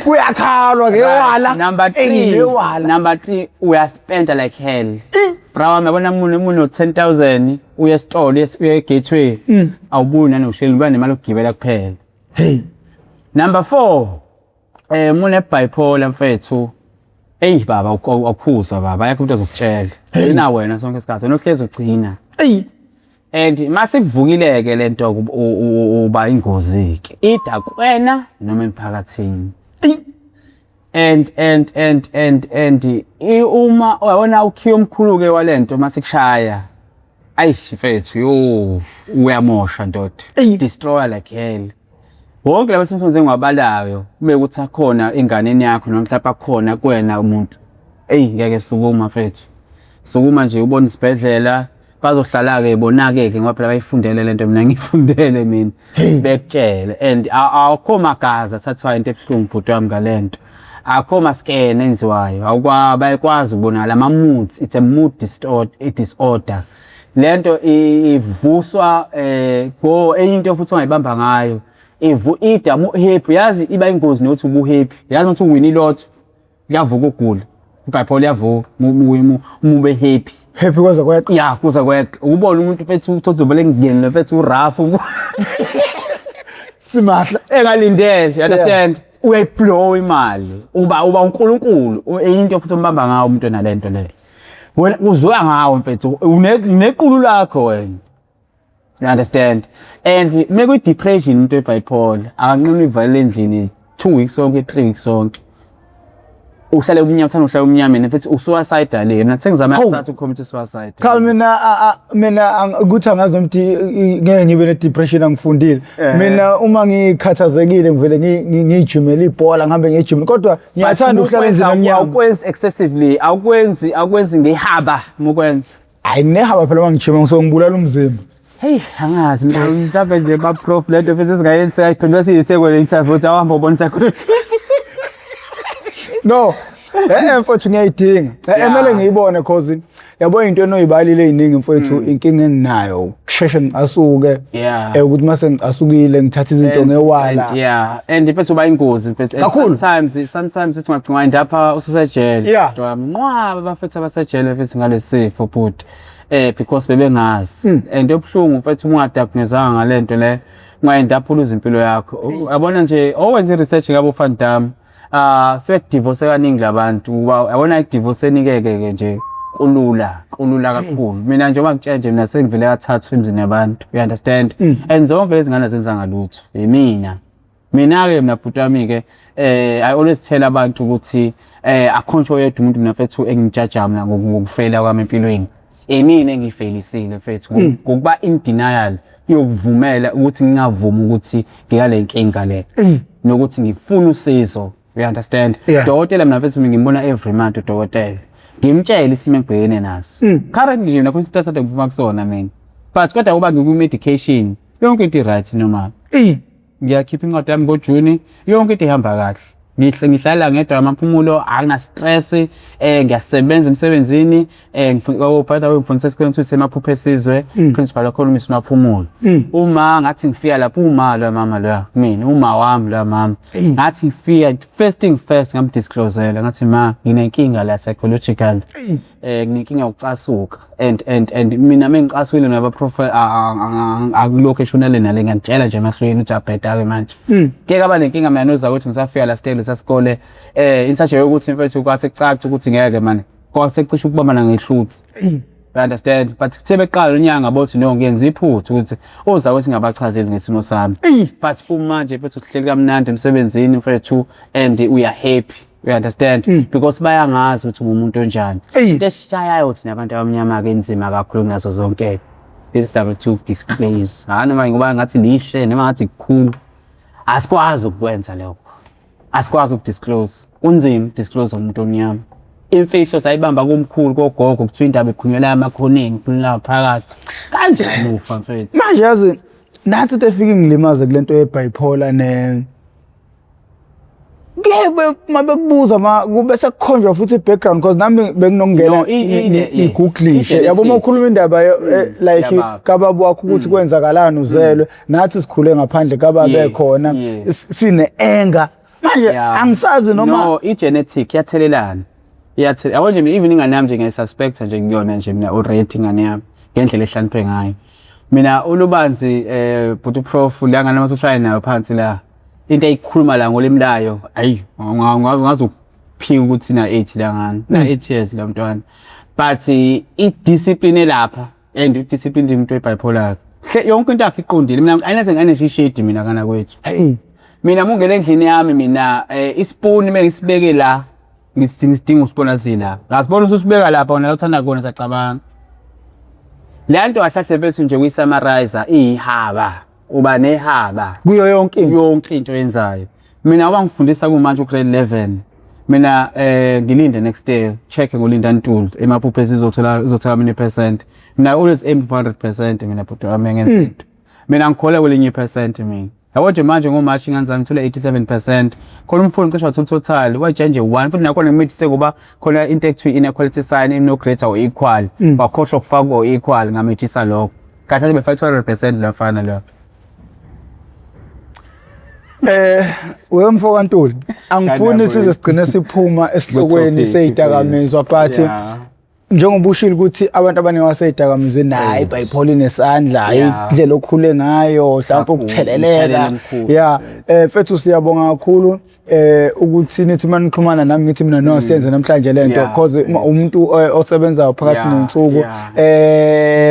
Kuyakhalwa ngewala. Number 3. Nginewala. Number 3, uyaspenda like hell. Bra wami yabona umuntu 10,000 uya esitolo, uya eGateway. Awubuyi nanosheli, uba nemali yokugibela kuphela. Hey. Number 4, mune bipolar mfethu. Ey baba, awukhuzwa baba, ayakho umuntu azokutshela. Gcina wena sonke isikhathi, wena uhlezi ugcina. Ey. And mase kuvukileke lento uba ingozi ke. Ida kuwena noma emphakathini. Ey. And uma uyabona ukhiye omkhulu ke walento mase kushaya. Ayish mfethu, yo uyamosha ndoda. Ey. Destroyer like hell. Wonke laba symptoms engiwabalayo kube ukuthi akhona enganeni yakho noma mhlawumbe akhona kuwena umuntu. Ey ngeke sukuma mfethu. Sukuma nje ubone isibhedlela, bazohlala ke bonake ke ngoba phela bayifundele lento, mina ngifundele mina. Bekutshele and awukho magazi athathwayo, into ebuhlungu bhuti wami ngalento. Akho ma scan enziwayo, awukwa bayakwazi ukubonakala ama moods, it's a mood disorder. Lento ivuswa go enye into futhi ongayibamba ngayo. Ivu ida mu happy, yazi iba ingozi nokuthi ubu happy. Yazi ukuthi uwini lotto kuyavuka ugula. Bipolar iyavuka uma ube happy. Happy kwaze kweqa. Ya kuze kweqa. Ukubona umuntu mfethu uthozobele ngene mfethu urafu. Simahla. Engalindele, you understand? Uyayiblow imali. Uba uNkulunkulu, into futhi ombamba ngawo umuntu onalento leyo. Wena uzwa ngawo mfethu, unequlu lakho wena. You understand? And mekwi depression umuntu webipolar akanqeni ivalele endlini 2 weeks sonke, 3 weeks sonke. Uhlale umnyama, uthanda uhlale umnyameni mfethu, usuicide le. Mina sengizama ukuthatha ucommit suicide. Cha mina mina ukuthi angazi noma ngeke ngibe ne depression, angifundile. Mina uma ngikhathazekile ngivele ngijimele ibhola, ngihambe ngijime, kodwa ngiyathanda ukuhlala endlini emnyama. Awukwenzi excessively, awukwenzi ngehaba mukwenza. Hayi nehaba phela mangijima ngisuke ngibulala umzimba. Hey, angazi mina mhlawumbe nje ba prof lento futhi singayenzi siyayiphendula siyise kwele interview uthi awuhamba ubona psychologist. No. Mfowethu ngiyayidinga. Emele ngiyibone cause yabo into enoyibalile eziningi mfowethu, inkinga enginayo kusheshe ngicasuke. Ukuthi mase ngicasukile ngithatha izinto ngewala. Yeah, and mfethu uba ingozi mfethu. And Kakhulu. sometimes mfethu ungagcina wind up ususejele. Kodwa nqwaba bafethu abasejele mfethu ngalesifo bhuti. Because bebengazi. And obuhlungu mfethu uma ungadiagnosanga ngalento le, unga-end up uluze impilo yakho. Uyabona nje owenza i-research ngabo Van Damme. Sebedivorce kaningi labantu. Yabona i-divorce enikeke ke nje. Kulula, kulula kakhulu. Mina njengoba ngitshela nje, mina sengivele kathathu emzini yabantu, you understand? And zonke lezi ngane zenza ngalutho, imina. Mina-ke, mina bhuti wami-ke, I always tell abantu ukuthi akho ngisho oyedwa umuntu mina mfethu engijaja mina ngokufeyila kwami empilweni. Imina engiyifelisile mfethu ngokuba in denial yokuvumela ukuthi ngingavumi ukuthi ngikale nkinga le nokuthi ngifuna usizo, you understand? Yeah. Dokotela mina mfethu ngimbona every month udokotela, ngimtshele isimo engibhekene naso currently nje. Nakho isithatha ngivuma kusona mina, but kodwa kuba ngikwi-medication, yonke into i-right normal. Ngiyakhipha incwadi yami ngoJuni, yonke into ihamba kahle. Ngihle ngihlala ngedwa amaphumulo, akuna stress, ngiyasebenza emsebenzini, oh, by the way, ngifundisa esikoleni futhi semaphupho esizwe, principal wakhona uMiss Maphumulo. Uma ngathi ngifika lapho, uma lo mama lo mina, uma wami lo mama, ngathi ngifika, first thing first ngamdisclosela, ngathi, "Ma, nginenkinga la psychological, nginenkinga yokucasuka and mina mengicasukile naba prof akulokho eshonele nale, ngiyakutshela nje emahlweni ukuthi abheda ke manje." Ke kaba nenkinga mina noza ukuthi ngisafika la stele sasikole insaje yokuthi mfethu kwase kucaca ukuthi ngeke manje, kwase cishe ukubambana ngehluthu, you understand? But kuthe beqala unyaka ngabothi no, ngiyenza iphutha ukuthi oza ukuthi ngabachazeli ngesimo sami. But kumanje mfethu sihleli kamnandi emsebenzini mfethu, and we are happy, you understand? Because bayangazi ukuthi ngumuntu onjani. Into esishayayo thina abantu abamnyama ke inzima kakhulu kunazo zonke leli to disclose, hayi noma ngoba ngathi lihle noma ngathi kukhulu, asikwazi ukukwenza lokho, asikwazi ukudisclose, kunzima disclose umuntu omnyama. Imfihlo sayibamba komkhulu, kogogo, kuthiwa indaba ikhulunyelwa emakhoneni, ikhulunyelwa phakathi kanjani, ufa mfethu. Manje yazi nathi into efike ngilimaze kulento ye-bipolar ne kuye uma bekubuza ma kube sekukhonjwa futhi i-background, because nami benginokungena No, yes. ngiguglishe, yabo, uma ukhuluma indaba like Yababa. kababa wakho ukuthi kwenzakalani, uzelwe nathi sikhule ngaphandle kababa ekhona, sine-anger manje. Angisazi noma No, i-genetic iyathelelana, iyathelela, yabo nje. Mina even ingane yami nje ngiyayisuspecta nje kuyona nje mina already, ingane yami ngendlela ehlakaniphe ngayo. Mina ulubanzi bhuti prof la ngane masuhlale nayo phansi la, into ayikhuluma la ngolimi layo, ayi ungazuphika ukuthi na 8 la ngane, na 8 years la mntwana, but i-discipline lapha and u-discipline nje umuntu we-bipolar. Yonke into yakhe iqondile. Mina ayinaze ngane shishidi mina kana kwethu. Mina uma ungena endlini yami mina, isipuni mengisibeke la, ngisidinga usibona sila, ngasibona ususibeka lapha wena la uthanda khona, sacabanga le nto kahle mfethu nje kuyi-summarize, iyihaba, uba nehaba kuyo yonke into. Yonke into oyenzayo. Mina wangifundisa kumanje ugrade 11, mina ngilinde next year, check ngolinda Ntuli emaphupho izothola, izothola many percent. Mina I always aim for 100%. Mina bhuti wami ngenza into, mina ngikholwa kwelinye percent mina, yabo nje. Manje ngoMarch ingane zami ngithole 87%. Khona umfundi cishe wathola total wayitshe nje 1, futhi nakhona ngimithi sekuba khona into ekuthiwa inequality sign, no greater or equal, wakhohlwa ukufaka or equal, ngamejisa lokho kahle befaka 200% la mfana lo. Wewe mfo kaNtuli, angifuni Kanabo. size sigcine siphuma esihlokweni Kwi-topic, seyidakamizwa, but njengoba ushilo ukuthi abantu abaningi abaseyidakamizweni nayi i-bipolar inesandla, indlela okhule ngayo mhlawumbe, Kakhulu, ukutheleleka. umthelela omkhulu. Yeah, mfethu siyabonga kakhulu ukuthi nithi manixhumana nami, ngithi mina no, siyenze namhlanje lento, because umuntu osebenzayo phakathi nensuku.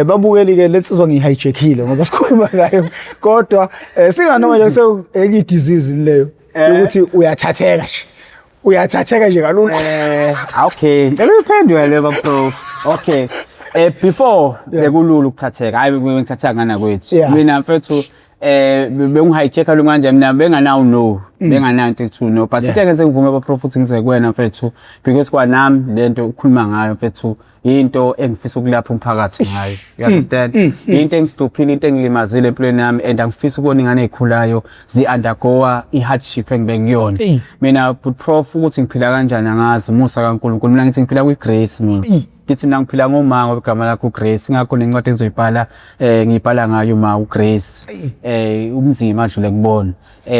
Babukeli ke, lensizwa ngiyihijackile ngoba sikhuluma nayo, kodwa singanoma nje enye disease leyo ukuthi uyathatheka nje, uyathatheka nje kalula. Okay, ngicela uyiphendule le bro. Okay. Before bekulula ukuthatheka. Hayi, bengithatheka ngana kwethu. Mina mfethu bengihijack lo manje, mina benganawo no. Benganayo into ekuthiwa no. But into engenze ngivume ba prof ukuthi ngize kuwena mfethu, because kwanami lento ukhuluma ngayo mfethu into engifisa ukulapha umphakathi ngayo. You understand? Into engihluphile, into engilimazile empilweni yami, and angifisa ukubona ingane ezikhulayo zi undergo i-hardship engibe kuyona. Mina but prof ukuthi ngiphila kanjani angazi, umusa kaNkulunkulu. Mina ngithi ngiphila kwi-grace mina. Ngithi mina ngiphila ngoma ngoba igama lakho uGrace, ngakho nencwadi engizoyibhala ngiyibhala ngayo ma uGrace, umzima adlule kubona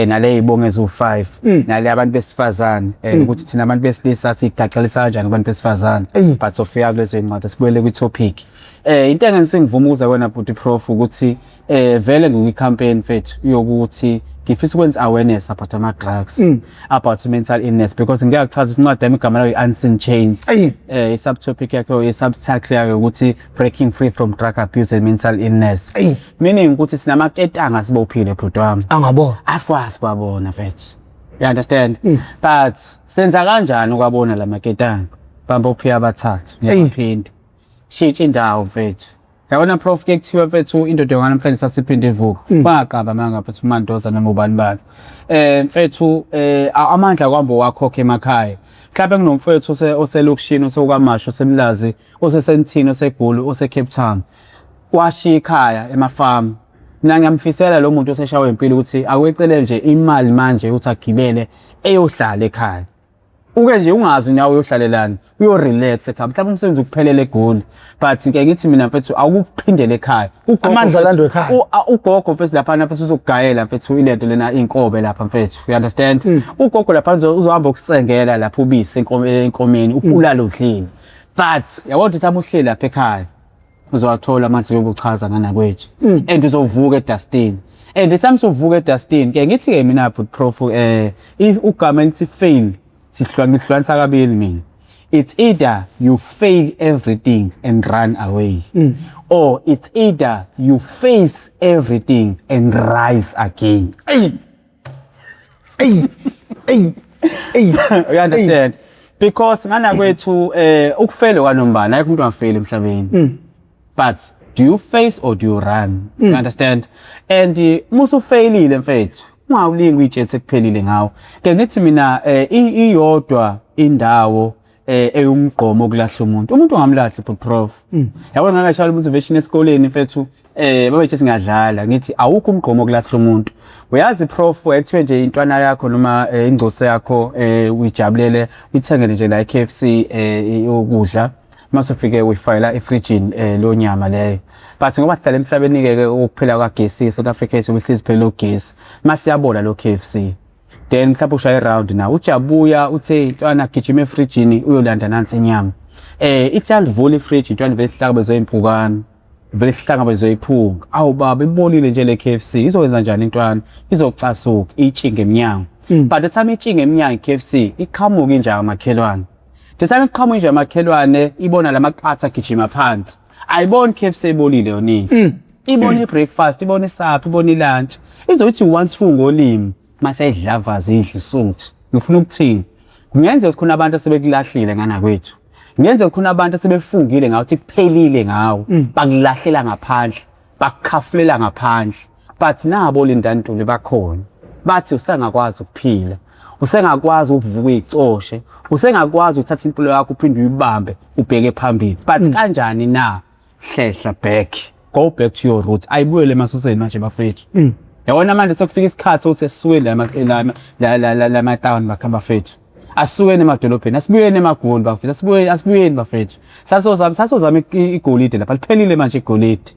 nale izibongo eziwu5, nale abantu besifazane, ukuthi thina abantu besilisa sigaxelisa kanjani kubantu besifazane, but sofika kulezo incwadi. Sibuyele kwi-topic. Into engenza ngivuma ukuza kwena bhuti prof ukuthi vele ngikwi-campaign mfethu yokuthi Ngifisa ukwenza awareness about ama drugs, about mental illness, because ngeke kuchaza incwadi yami, igama layo i-Unseen Chains. I-subtopic yakhe, i-subtitle yayo ukuthi Breaking Free from Drug Abuse and Mental Illness. Meaning ukuthi sinamaketanga sibophile, bhuti wami. Angabona. Asikwazi kwabona, mfethu. You understand? But senza kanjani ukwabona la maketanga? Bamba uphiya abathathu. Ngiyaphinda. Shintsha indawo, mfethu. Yabona, prof, ke kuthiwa, mfethu, indoda yanamhlanje sasiphinde ivuka. Bangaqamba manga, mfethu, uMandoza noma ubani bani. Mfethu, amandla kwambo wakhokha emakhaya. Mhlawumbe kunomfethu oselokishini, osekwaMashu, oseMlazi, oseSentini, oseGoli, ose-Cape Town. Washiya ikhaya emafamu. Mina ngiyamfisela lo muntu oseshawe impilo ukuthi akwecele nje imali manje ukuthi agibele eyohlala ekhaya. Uke nje ungazi nawe uyohlalelani, uyo-relax ekhaya. Mhlawumbe umsebenzi ukuphelela eGoli. But ke ngithi mina, mfethu, awukuphindele ekhaya. Ugogo, Amandla mfethu, alandwe ekhaya. Ugogo, mfethu, laphana, mfethu, uzokugayela, mfethu, ilento lena inkobe lapha, mfethu. You understand? Ugogo lapha uzohamba ukusengela lapha ubisi enkomeni, ulale udlile. But yabona ukuthi uma uhleli lapha ekhaya uzowathola amandla yokuchaza nganakwethu and uzovuka edustini, and time uzovuka edustini ke ngithi-ke mina, but prof, if ugama elithi fail ngihlukanisa kabili mina. It's either you fail everything and run away, or it's either you face everything and rise again. Ey. Ey. Ey. Ey. You understand? Because ngana kwethu, ukufela kwanombani, ayikho umuntu ongafeli emhlabeni, but do you face or do you run? You understand? And uma usufeyilile, mfethu, ungawulingi uyitshethe sekuphelile ngawo. Ke ngithi mina, iyodwa indawo eyumgqomo okulahla umuntu. Umuntu ongamlahli, prof. Yabona, ngakashaya motivation esikoleni, mfethu, babethi ngadlala, ngithi awukho umgqomo okulahla umuntu. Uyazi, prof, ekuthiwe nje intwana yakho noma ingcose yakho, uyijabulele, uyithengele nje la e-KFC ukudla, mase ufike uyifakela efrijini lo nyama leyo. But ngoba sihlala emhlabeni ke ukuphela kwagesi, South Africa ihlezi phela ugesi, masiyabola lo KFC, then mhlawumbe ushaya i-round nawe, uthi uyabuya, uthe intwana gijima efrijini uyolanda nansi inyama, ithi alivula ifriji, intwana vele ihlangabezwe impukane, vele ihlangabezwe iphunga. Awu baba, ibolile nje le KFC. Izokwenza njani intwana? Izocasuka, itshinge emnyango. But the time itshinge emnyango i-KFC, iqhamuka inja kamakhelwane. The time iqhamuka inja kamakhelwane, ibona lamaqatha agijima phansi, ayiboni KFC ebolile yona. Ibona i-breakfast, ibona isapho, ibona i-lunch, izothi 1 2 ngolimi mase idlavaza, idla isuthi. Ngifuna ukuthini? Kungenzeka ukuthi khona abantu asebekulahlile ngana kwethu, kungenzeka khona abantu asebefungile ngawe ukuthi kuphelile ngawe, bakulahlela ngaphandle, bakukhafulela ngaphandle, but nabo lindantuli bakhona, bathi usengakwazi ukuphila, usengakwazi ukuvuka uyicoshe, usengakwazi ukuthatha impilo yakho uphinde uyibambe ubheke phambili. But kanjani na? Hlehla back, go back to your roots. Ayibuyele emasuseni manje, bafethu. Yabona, manje sekufika isikhathi sokuthi sisuke la la la la la matawuni bakhe, bafethu. Asisukeni emadolobheni, asibuyeni emaGoli, bafethu. Asibuye, asibuyeni, bafethu. Sasozama igolide lapha, liphelile manje igolide.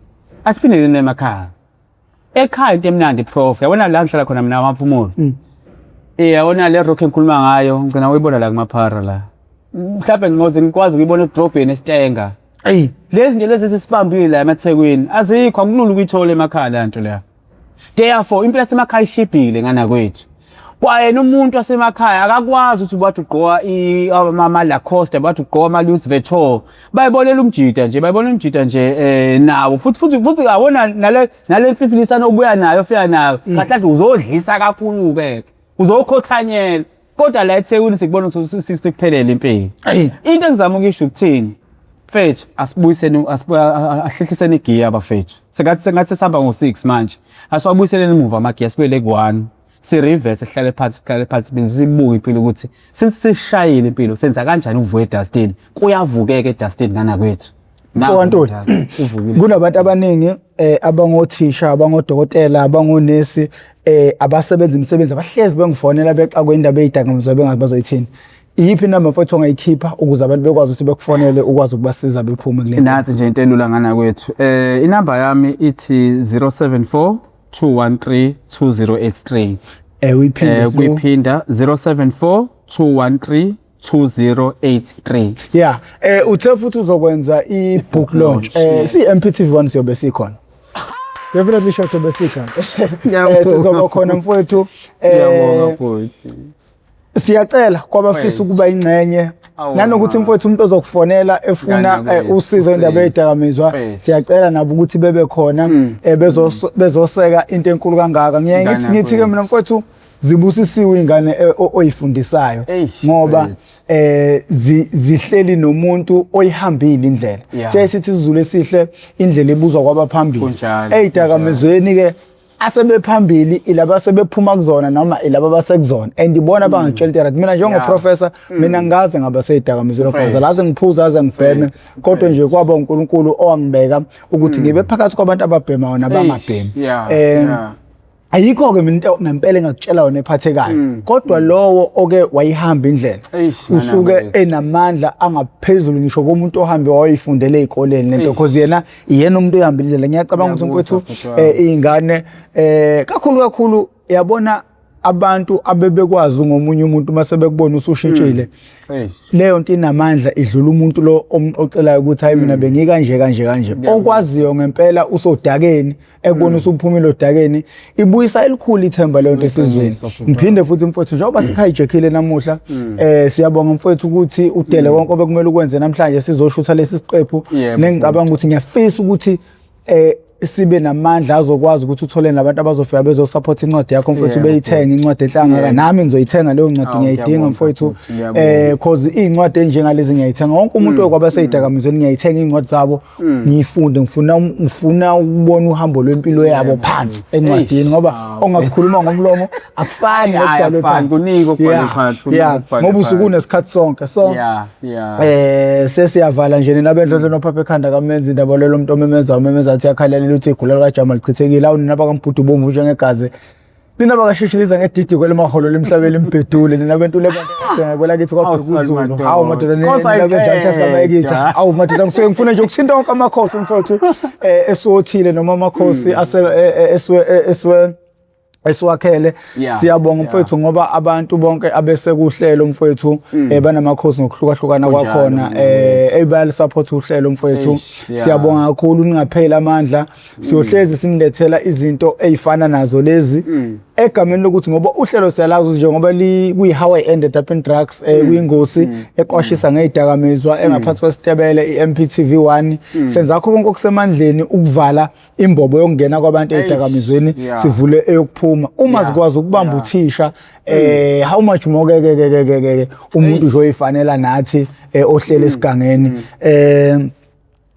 Asiphindeleni emakhaya. Ekhaya into emnandi, prof. Yabona la ngihlala khona mina, amaphumulo, yabona le rock engikhuluma ngayo, ngicina uyibona la kumaphara la. Mhlawumbe ngoze ngikwazi ukuyibona edrobheni esitenga. Lezi zinto lezi esisibambile la emaThekwini azikho, akulula ukuyithola emakhaya le nto leyo. Therefore impilo yasemakhaya ishibhile ngana kwethu. Kwayena umuntu wasemakhaya akakwazi ukuthi bathi ugqoka ama-Lacoste, bathi ugqoka ama-Louis Vuitton. Bayibonela umjida nje, bayibona umjida nje, nawo futhi yabona nale mfifilisana obuya nayo, ofika nayo kahle kahle uzodlisa kakhulu ke, uzokhothanyela. Kodwa la eThekwini sikubona ukuthi sikuphelele impilo. Into engizama ukuyisho ukuthini, mfethu? Asibuyiseni, ahlehliseni igiya, bafethu. Sengathi sesihamba ngo-6 manje. Asiwabuyiseleni emuva amagiya, sibuyele ku-1, si-reverse, sihlale phansi sibuke impilo ukuthi since sishayile impilo, senza kanjani ukuvuka edustini. Kuyavukeka edustini ngana kwethu. Mfowantuli, Uvukile. Kunabantu abaningi abangothisha, abangodokotela, abangonesi, abasebenza imisebenzi, abahlezi bengifonela bexakwe indaba eyidakamizwa, bengazi bazoyithini. Iyiphi inamba, mfowethu, ongayikhipha ukuze abantu bekwazi ukuthi bekufonele, ukwazi ukubasiza bephume kule nto? Nathi nje into elula ngana kwethu. Inamba yami ithi 074 213 2083. Uyiphinde slow. Kuyiphinda, 074 213 2083. Yeah, uthe futhi uzokwenza i-book launch. Launch, yes. Si MPTV 1 siyobe sikhona. Definitely sure sobe sikhona. Ngiyabonga. Sizoba khona mfowethu. Ngiyabonga futhi. Siyacela kwabafisa Mfethu. ukuba ingxenye Awu, nanokuthi ma. mfowethu umuntu ozokufonela efuna Ngane usizo indaba usizo. yezidakamizwa, Mfethu. siyacela nabo ukuthi bebe khona bezoseka into enkulu kangaka. Ngiyaye ngithi Ngane ngithi ke mina mfowethu, zibusisiwe ingane oyifundisayo Eish, ngoba mfethu. zihleli nomuntu oyihambile indlela. Siyaye sithi isiZulu esihle, indlela ibuzwa kwabaphambili. Kunjalo, Eyidakamizweni ke asebephambili ilaba sebephuma kuzona noma ilaba abasekuzona, and ibona bangitshela into right. Mina njengo professor, mina ngaze ngaba seyidakamizweni, Mfethu. laze ngiphuza, aze ngibheme, Mfethu. kodwa nje kwaba uNkulunkulu owangibeka ukuthi ngibe phakathi kwabantu ababhemayo nabangabhemi. Ayikho ke mina into ngempela engakutshela yona ephathekayo, kodwa lowo oke wayihamba indlela Eish, usuke ngane wethu. enamandla angaphezulu ngisho komuntu ohambe wayifundela ezikoleni lento, Eish. because yena iyena umuntu oyihamba indlela. Ngiyacabanga ukuthi Ngiyakuzwa, mfowethu, mfowethu wami. izingane kakhulu kakhulu, yabona, abantu abebekwazi ngomunye umuntu mase bekubona usushintshile, Eish. leyo nto inamandla idlula umuntu lo omxoxelayo ukuthi hayi, mina bengikanje kanje kanje. Okwaziyo ngempela usodakeni ekubona usuphumile odakeni, ibuyisa elikhulu ithemba leyo nto esizweni. Iqiniso, futhi. Ngiphinde futhi mfowethu, njengoba sikhijackile namuhla, siyabonga mfowethu ukuthi udele konke obekumele ukwenze namhlanje sizoshutha lesi siqephu. Nengicabanga ukuthi ngiyafisa ukuthi sibe namandla azokwazi ukuthi uthole nabantu abazofika bezosupport incwadi yakho mfowethu, beyithenge incwadi enhlangaka. Nami ngizoyithenga leyo ncwadi. Awu, Ngiyayidinga ngiyabonga mfowethu. futhi, ngiyabonga. Cause iy'ncwadi enjengalezi ngiyayithenga. Wonke umuntu okwaba seyidakamizweni ngiyayithenga iy'ncwadi zabo, ngiyifunde. Ngifuna ukubona uhambo lwempilo yabo phansi encwadini, Eish, ngoba awu. ongakukhuluma ngomlomo akufani Hhayi, nokubhalwe akufani, phansi. kuningi okubhalwe phansi, kuningi okubhalwe Ngoba usuke phansi. unesikhathi sonke, so sesiyavala nje. Nina benhlohle nophapha ekhanda kamenzi indaba lelo muntu omemeza umemeza athi yakhalela ukuthi igula likajama lichithekile. Awu nina bakaMbhudu bomvu njengegazi, nina bakashishiliza ngedidi kwelimaholo lemhlabeni limbhedule, nina bentule kwelakithi Awu, sorry, kwaBhekuzulu. madoda. Hawu madoda, Nkosi nina benjantsha sikamayekitha. ayiqeda. Awu madoda, ngisuke ngifuna nje ukuthinta wonke amakhosi mfowethu esiwothile noma amakhosi ase eswe esiwakhele. Siyabonga mfowethu, ngoba abantu bonke abesekuhlelo mfowethu banamakhosi ngokuhlukahlukana kwakhona, ebayali-support uhlelo mfowethu. Eish, yeah. Siyabonga kakhulu, ningapheli amandla. Siyohlezi sinilethela izinto ey'fana nazo lezi egameni lokuthi ngoba uhlelo siyalazi njengoba kuyi-How I Ended Up in Drugs, kuyingosi eqwashisa ngey'dakamizwa engaphansi kwesitebele i-MPTV 1. Senzakho konke okusemandleni ukuvala imbobo yokungena kwabantu Eish, ey'dakamizweni, sivule eyokuphuma uma sikwazi ukubamba uthisha, how much more ke ke ke ke ke umuntu nje oyifanela nathi ohlele esigangeni.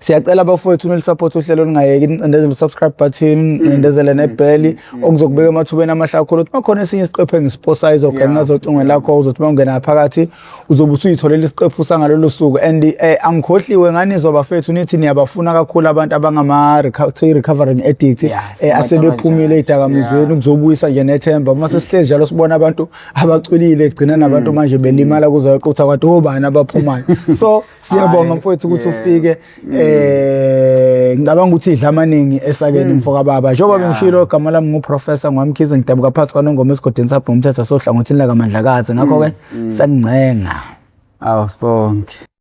Siyacela abafowethu nili-support uhlelo, lingayeki, nicindezele u-subscribe button, nicindezele nebheli okuzokubeka emathubeni amahle kakhulu ukuthi makhona esinye isiqephu engisiposayo izogena ngazocingweni lakho. Uzothi uma ungena phakathi uzobe usuyitholela isiqephu sangalolo suku. And angikhohliwe nganizwa bafethu nithi niyabafuna kakhulu abantu abangama-recovering addict Abantu asebephumile abanjalo. ey'dakamizweni, ukuzobuyisa nje nethemba. Uma sesihlezi njalo sibona abantu abacwilile, gcina nabantu manje belimala kuzoyoqutha kwathi obani abaphumayo. So siyabonga Hhayi, mfowethu ukuthi ufike. Ngicabanga ukuthi idla amaningi esakeni mfoka baba. Njengoba bengishilo, igama lami nguProfessor Ngwamkhize, ngidabuka phakathi kwaNongoma esigodini sapho ngomthetho sohlangothini lakaMandlakazi. Ngakho-ke sengingcenga. Awu, sibonke.